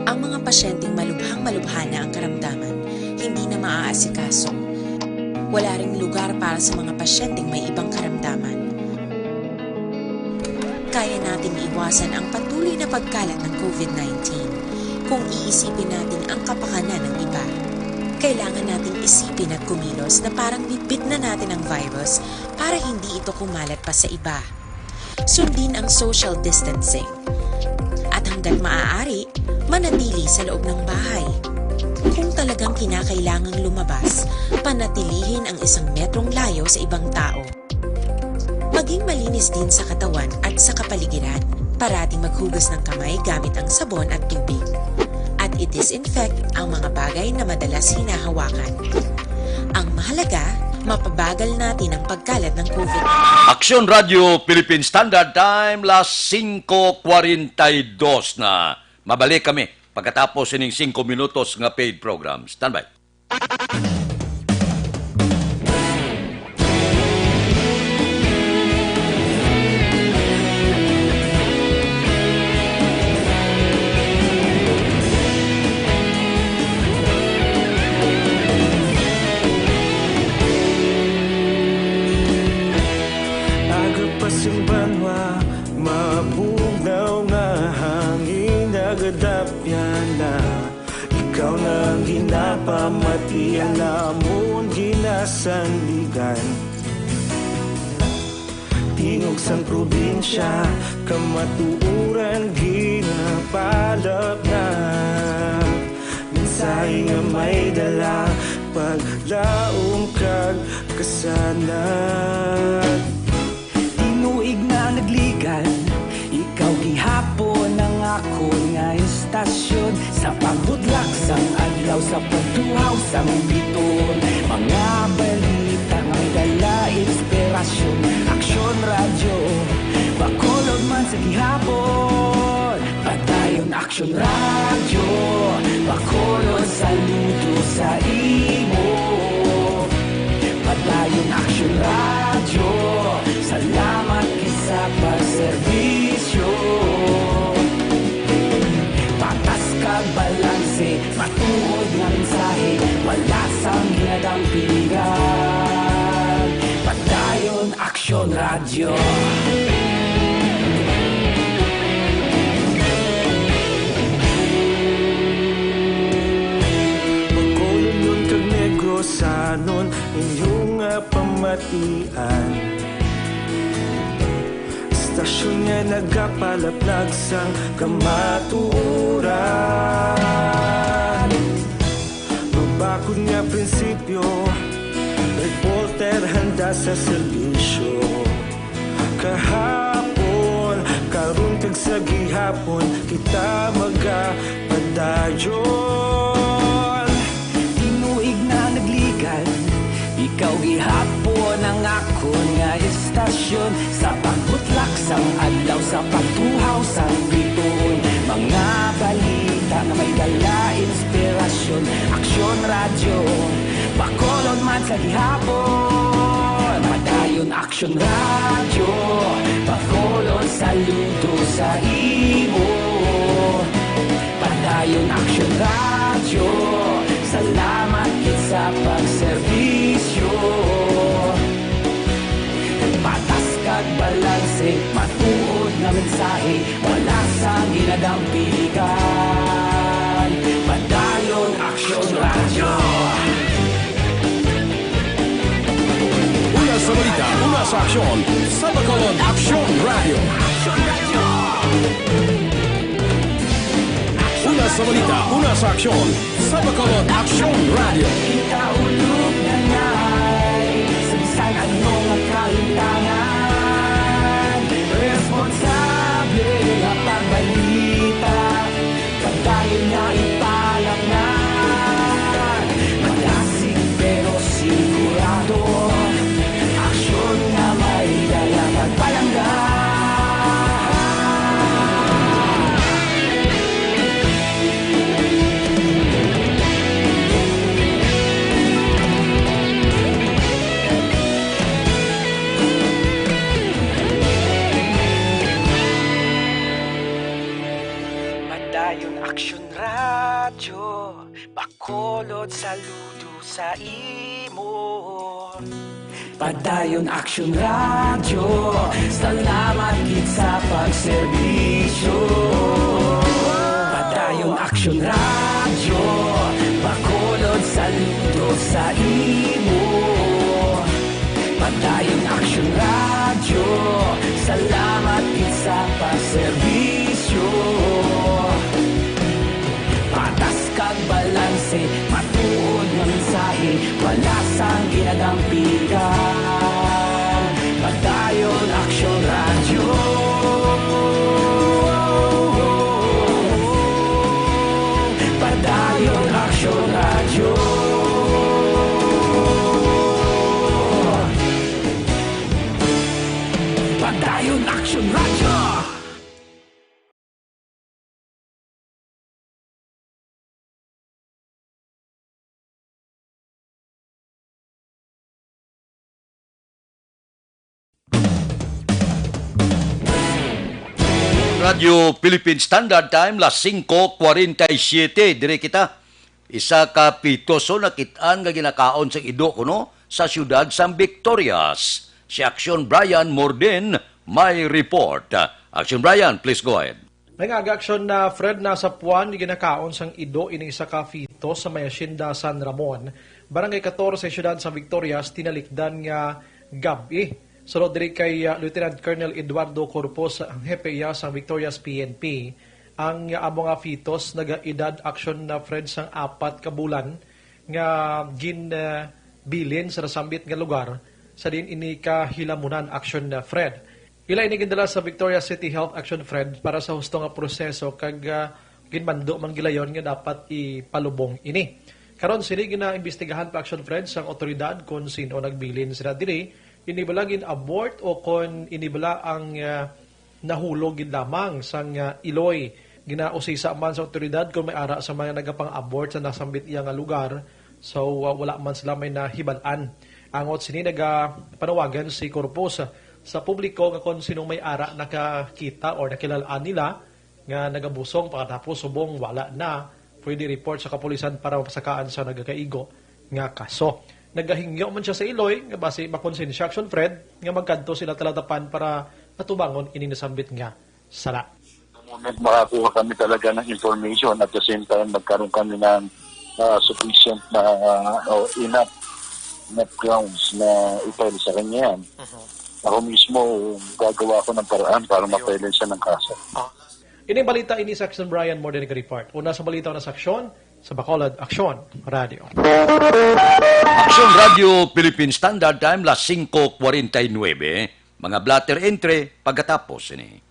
Ang mga pasyenteng malubhang malubha na ang karamdaman, hindi na maaasikaso. Wala ring lugar para sa mga pasyenteng may ibang karamdaman. Kaya nating iwasan ang patuloy na pagkalat ng COVID nineteen kung iisipin natin ang kapakanan ng iba. Kailangan nating isipin at kumilos na parang bitbit na natin ang virus para hindi ito kumalat pa sa iba. Sundin ang social distancing. At hanggat maaari, manatili sa loob ng bahay. Kung talagang kinakailangang lumabas, panatilihin ang isang metrong layo sa ibang tao. Maging malinis din sa katawan at sa kapaligiran. Parating maghugas ng kamay gamit ang sabon at tubig. At i-disinfect ang mga bagay na madalas hinahawakan. Ang mahalaga, mapabagal natin ang pagkalat ng COVID. Aksyon Radyo Philippine Standard Time, las singko kwarenta y dos na. Mabalik kami pagkatapos sining singko minutos nga paid program. Standby. Aga pa sing banwa, mabugnaw nga hangin, nagadapyan na. Ikaw na ang ginapamati, ang amon ginasandigan. Tingog sang probinsya, kamatuoran ginapalapnap. Mensahe nga may dala, paglaom kag kasanag. Tinuig na nagligan, ikaw gihapon ang akon nga istasyon. Sa pagbutlak sang adlaw, sa pagtuhaw sang bituon, mga balita nga may dala inspirasyon. Aksyon Radyo, Bacolod man sa gihapon. Padayon Aksyon Radyo, Bacolod, saludo sa imo. Padayon Aksyon Radyo, salamat gid sa pagserbisyo. Patas kag balanse, matuod nga mensahe, wala sang ginadampigan. Padayon Aksyon Radyo. Bacolod kag Negros, sanon inyo nga pamatian. Istasyon nga nagapalaplag sang kamatuoran. Mabakod nga prinsipyo, reporter handa sa serbisyo. Kahapon, karon kag sa gihapon, kita magapadayon. Tinuig na nagligan, ikaw gihapon ang akon nga istasyon. Sa pagbutlak sang adlaw, sa pagtuhaw sang bituon, mga balita nga may dala inspirasyon. Aksyon Radyo, Bacolod man sa gihapon. Padayon Aksyon Radyo, Bacolod, saludo sa imo. Padayon Aksyon Radyo, salamat gid sa pagserbisyo. Patas kag balanse, matuod nga mensahe, wala sang ginadampigan. Padayon Aksyon Radyo. Una sa balita, una sa aksyon, sa Bacolod, Aksyon Radyo. Aksyon Radyo. Balita, una sa aksyon, sa Bacolod Aksyon Radio. Ikaulog na ngay, sa bisan ano nga kahitangan, responsable nga pagbalita, padayon nga ipalatnag, malasig pero sigurado. Aksyon nga may dala kag palangga. Padayon Aksyon Radyo. Bacolod, saludo sa imo. Padayon Aksyon Radyo, salamat gid sa pagserbisyo. Padayon Aksyon Radyo, Bacolod, saludo sa imo. Padayon Aksyon Radyo, salamat gid sa pagserbisyo. Patas kag balanse, matuod nga mensahe, wala sang ginadampigan. Padayon Aksyon Radyo. Padayon Aksyon Radyo. Padayon Aksyon Radyo. Radyo Philippine Standard Time, las singko kwarenta y siyete. Diri kita. Isa ka fetus nakit-an nga ginakaon sang ido kuno sa siyudad sang Victorias. Si Aksyon Brian Morden may report. Aksyon Brian, please go ahead. May nga aga, Aksyon, na Fred, nasapuan nga ginakaon sang ido ini isa ka fetus sa may Hacienda San Ramon, Barangay katorse, siyudad sa Victorias, tinalikdan nga gab-i. Sulod diri kay, ah, Lieutenant Colonel Eduardo Corpus, ang hepe iya sang Victorias P N P, ang, ah, amo nga fetus nagaedad, Aksyon, na Fred, sang apat ka bulan nga gin, ah, bilin sa nasambit nga lugar sa diin ini kahilamunan, Aksyon, na Fred. Ila ini gindala sa Victoria City Health, Aksyon, Fred, para sa husto nga proseso kag, ah, ginmando man gilayon nga dapat ipalubong ini. Karon, sini ginaimbestigahan pa, Aksyon, Fred, sang awtoridad kon sin-o nagbilin sila diri, ini bala gin-abort o kon ini bala ang, ah, nahulog gid lamang sang, ah, iloy. Ginausisa man sa awtoridad kon may ara sa mga nagapang-abort sa nasambit iya nga lugar, so, ah, wala man sila may nahibal-an. Angot sini, nagapanawagan si Corpus sa publiko nga kon sinong may ara nakakita or nakilal-an nila nga nagabusong, pagkatapos subong wala na, pwede report sa kapulisan para mapasakaan sa nagakaigo nga kaso. Nagahingyo man siya sa iloy nga basi makonsensya, Aksyon, Fred, nga magkadto sila Talatapan para atubangon ining nasambit nga sala. The moment makakuha kami talaga ng information, at the same time, magkaroon kami ng, ah, sufficient na, ah, o enough, enough grounds na i-file sa kanya yan. Mhm. Ako mismo, gagawa ko ng paraan para Ayun. ma-file siya ng kaso. Ah. Ining balita ini sa Aksyon Brian Morden nag-report. Una sa balita, una sa aksyon, sa Bacolod Aksyon Radio. Aksyon Radio Philippine Standard Time, las singko kwarenta y nuebe. Mga blotter entry pagkatapos ini.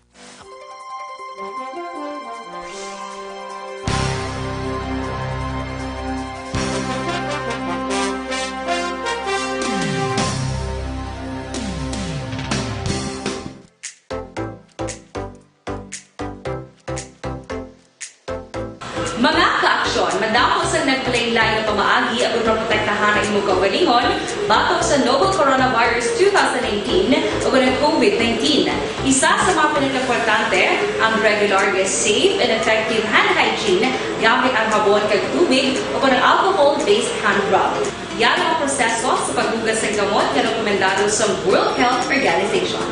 Mga ka-aksyon, madamo sang nagpalain-lain nga pamaagi aron maprotektahan ang imong kaugalingon batok sa novel coronavirus two thousand nineteen o ang COVID nineteen. Isa sa mga pinakaimportante ang regular nga safe and effective hand hygiene gamit ang habon kag tubig o ang alcohol-based hand rub. Yara ang proseso sa paghugas sang gamot nga rekomendado sa World Health Organization.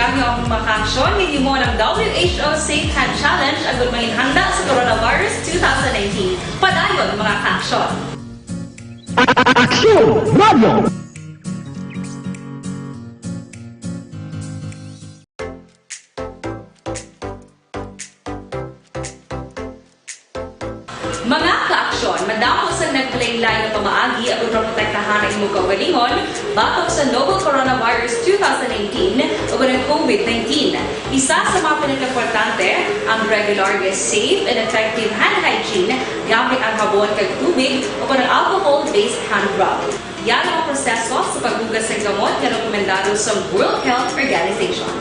Ang among mga kaaksyon, hinimo ang W H O Safe Hand Challenge agud manginhanda sa Coronavirus two thousand nineteen. Padayon, mga kaaksyon. Aksyon Radio! Mga kaaksyon, madamo sang naglain-lain nga pamaagi aron maprotektahan ang imong kaugalingon batok sa novel coronavirus two thousand nineteen ug ang COVID nineteen. Isa sa mga pinakaimportante, ang regular nga safe and effective hand hygiene gamit ang habon kag tubig o ang alcohol-based hand rub. Yara ang proseso sa paghugas sang gamot nga rekomendado sa World Health Organization.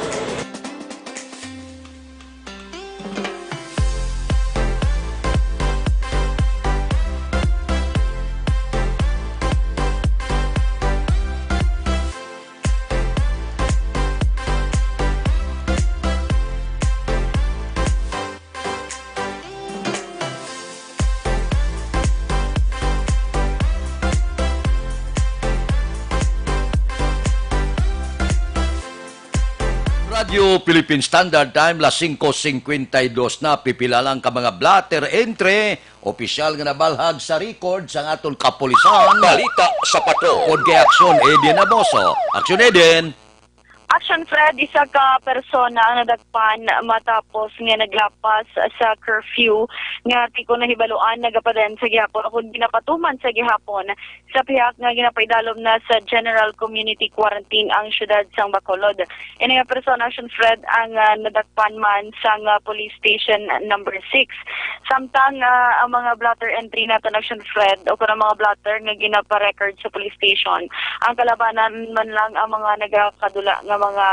Radyo Philippine Standard Time, las singko singkwenta y dos na, pipila lang ka mga blotter entry, opisyal nga nabalhag sa record sang aton kapulisan. Balita sa Patrol. Pod kay Aksyon Eden Aboso. Aksyon Eden. Action Fred, isa ka persona ang nadakpan matapos nga naglapas sa curfew nga tiko nahibaluan nagapadayon sa gihapon o kung ginapatuman sa gihapon sa pihak nga ginapaidalom na sa General Community Quarantine ang siyudad sang Bacolod. Ini nga persona, Action Fred, ang, ah, nadakpan man sang, ah, Police Station number six. Samtang, ah, ang mga blotter entry naton, Action Fred, o kung ang mga blotter nga ginapa-record sa police station, ang kalabanan man lang ang mga nagakadula nga mga,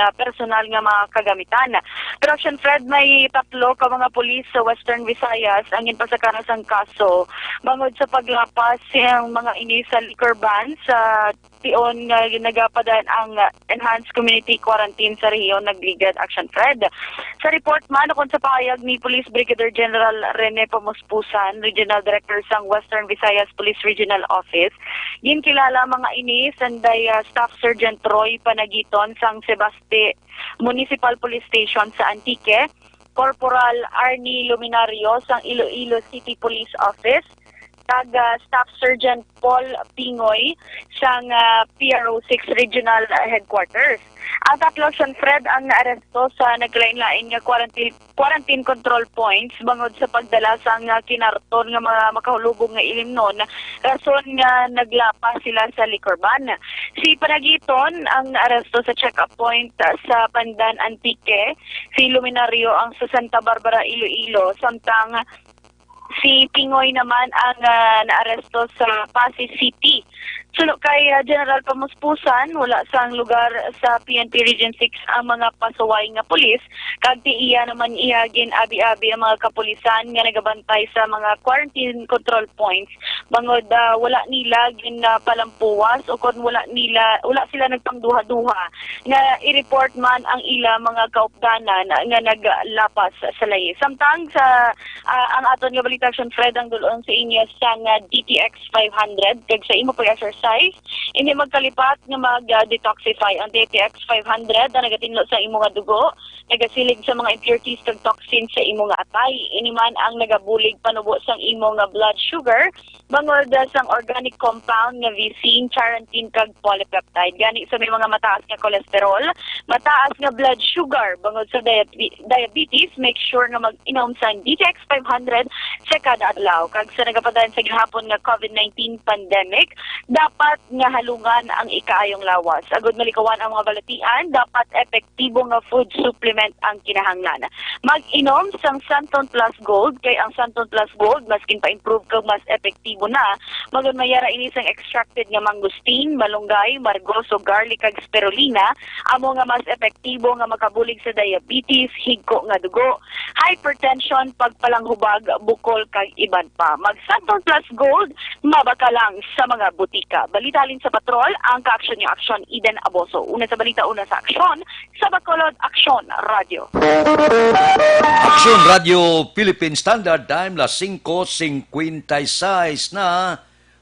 ah, personal nga mga kagamitan. Pero, Action Fred, may tatlo ka mga pulis sa Western Visayas ang ginpasakana sang kaso bangod sa paglapas sang mga ini sa liquor ban sa tion nga nagapadaan ang enhanced community quarantine sa rehiyon nagligad, Action Fred. Sa report man, ukon sa pahayag ni Police Brigadier General Rene Pamuspusan, Regional Director sang Western Visayas Police Regional Office, ginkilala mga ini sanday, ah, Staff Sergeant Roy Panagiton sang Sebaste Municipal Police Station sa Antique, Corporal Arnie Luminario sang Iloilo City Police Office, kag, ah, Staff Sergeant Paul Pingoy sang, ah, P R O six Regional, ah, Headquarters. Ang tatlo, Action Fred, ang naaresto sa nagkalain-lain nga quarantine, quarantine control points bangod sa pagdala sang, ah, kinarton nga mga makahulubong nga ilimnon, rason nga naglapas sila sa liquor ban. Si Panagiton ang naaresto sa check-up point, ah, sa Pandan, Antique, si Luminario ang sa Santa Barbara, Iloilo, samtang si Pingoy naman ang, ah, naaresto sa Passi City. Suno kay, ah, General Pamuspusan, wala sang lugar sa P N P Region six ang mga pasuway nga pulis, kag ti iya naman iya gin-abi-abi ang mga kapulisan nga nagabantay sa mga quarantine control points bangod, ah, wala nila ginapalampuwas o kon wala nila, wala sila nagpangduha-duha nga i-report man ang ila mga kaupdanan nga naglapas sa layi. Samtang sa, ah, ang aton nga balita, Action Fred, ang dul-ong sa inyo sang, ah, D T X five hundred, kag sa imo pag-exercise, hindi magkalipat nga mag, ah, detoxify ang D T X five hundred na nagatinlo sa imo nga dugo, nagasilig sa mga impurities kag toxins sa imo nga atay. Ini man ang nagabulig panubo sang imo nga blood sugar, bangod, ah, sang organic compound nga visin, charantin, kag polypeptide. Gani, sa may mga mataas nga cholesterol, mataas nga blood sugar, bangod sa diabe-, diabetes, make sure nga mag-inom sang D T X five hundred sa kada adlaw. Kag sa nagapadayon sa gihapon nga COVID nineteen pandemic, dapat nga halungan ang ikaayong lawas. Agud malikawan ang mga balatian, dapat epektibo nga food supplement ang kinahanglan. Mag-inom sang Santon Plus Gold, kay ang Santon Plus Gold, maskin pa-improve kag mas epektibo na, bangod may ara ini sang extracted nga mangosteen, malunggay, margoso, garlic, kag spirulina, amo nga mas epektibo nga makabulig sa diabetes, higko nga dugo, hypertension, pagpalanghubag, bukol, kag iban pa. Mag Santon Plus Gold, mabaka lang sa mga butika. Balita halin sa Patrol, ang kaaksyon niyo, Aksyon Eden Aboso. Una sa balita, una sa aksyon, sa Bacolod, Aksyon Radyo. Aksyon Radyo Philippine Standard Time, las singko singkwenta y seis na.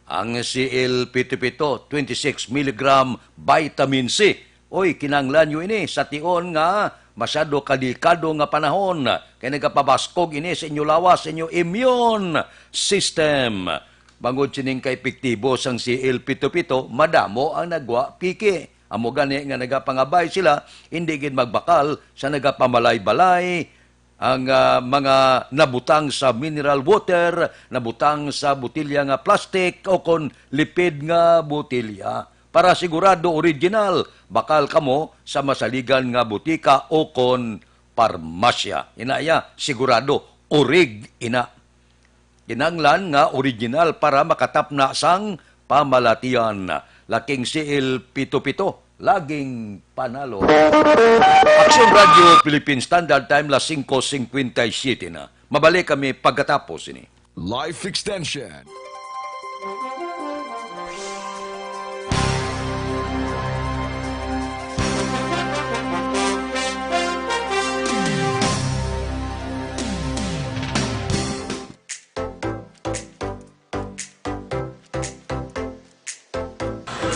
Ang C L pito pito, twenty-six milligram vitamin C, Oy, kinahanglan nyo ini sa tion nga masyado ka delikado nga panahon, kay nagapabaskog ini sa inyo lawas, sa inyo immune system. Bangod sining kaepektibo sang C L pito pito, madamo ang nagwa piki. Amo gani nga nagapangabay sila, hindi gid magbakal sa nagapamalay-balay ang, ah, mga nabutang sa mineral water, nabutang sa botelya nga plastic o kon lipid nga botelya. Para sigurado original, bakal kamo sa masaligan nga butika o kon parmasya. Ina iya, sigurado, orig ina. Kinahanglan nga original para makatapna sang pamalatian. Laking C L pito pito, laging panalo. Action Radio Philippine Standard Time, las singko singkwenta y siyete na. Mabalik kami pagkatapos ini. Life Extension.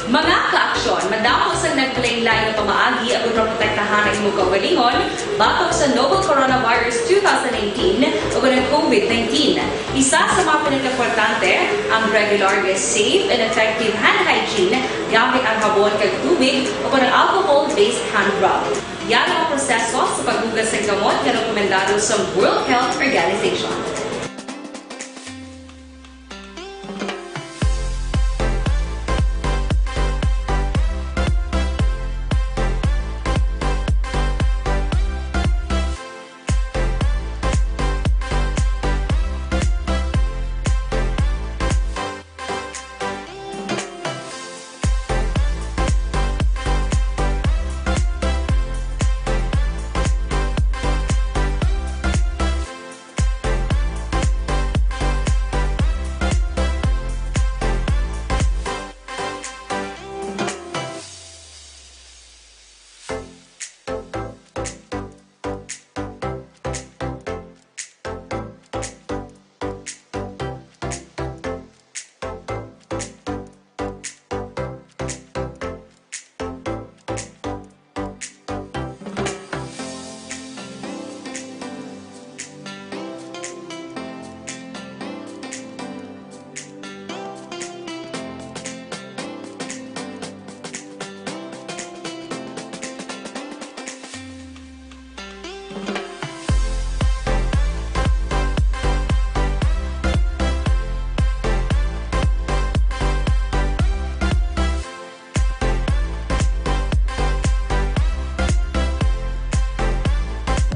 Mga ka-aksyon, madamo sang naglain-lain nga pamaagi aron maprotektahan ang imo kaugalingon batok sa novel coronavirus two thousand nineteen o ang COVID nineteen. Isa sa mga pinakaimportante, ang regular nga safe and effective hand hygiene gamit ang habon kag tubig o ang alcohol-based hand rub. Yara ang proseso sa paghugas sang kamot nga rekomendado sa World Health Organization.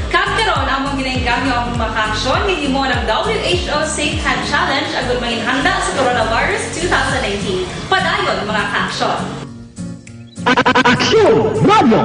Kag karon, among ginainggangyo ang mga kaaksyon nga himo ng W H O Safe Hand Challenge agud manginhanda sa coronavirus two thousand nineteen. Padayon, mga kaaksyon. Aksyon Radio!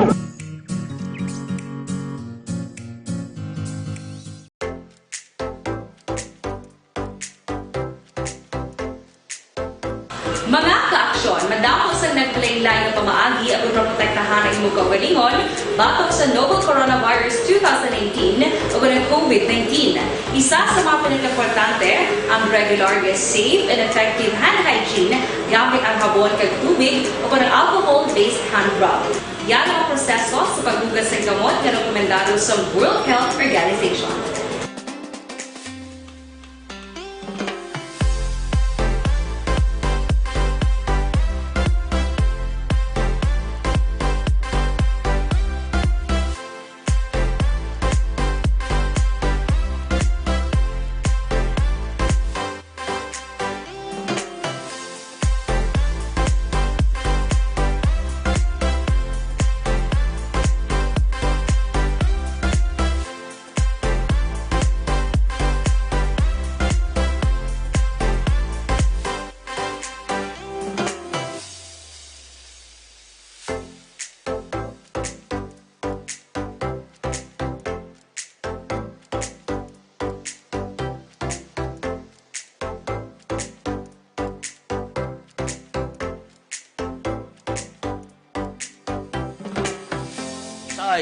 Mga kaaksyon, madamo sang naglain-lain nga pamaagi aron maprotektahan ang imo kaugalingon batok sa novel coronavirus two thousand nineteen o ang COVID nineteen. Isa sa mga pinakaimportante, ang regular nga safe and effective hand hygiene gamit ang habon kag tubig o ang alcohol-based hand rub. Yara ang proseso sa paghugas sang kamot nga rekomendado sa World Health Organization.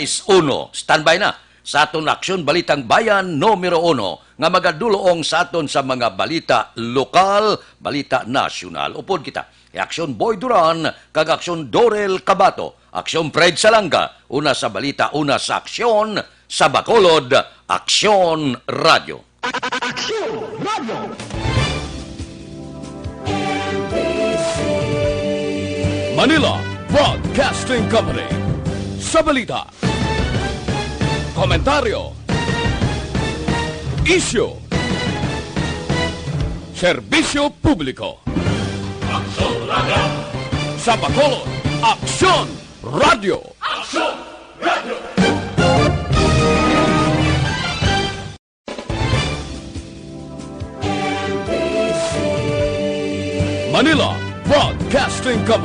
Sais uno, standby na sa aton Aksyon Balitang Bayan numero uno nga magadulong sa aton sa mga balita lokal, balita nasyonal. Upod kita, Aksyon Boy Duran kag Aksyon Dorel Cabato. Aksyon Pride Salanga, una sa balita, una sa aksyon, sa Bacolod, Aksyon Radyo. Aksyon Radyo. Manila Broadcasting Company. Sa balita, komentaryo, isyu, serbisyo publiko. Aksyon Radyo. Sa Bacolod, Aksyon Radyo. Aksyon Radyo. Manila Broadcasting Company.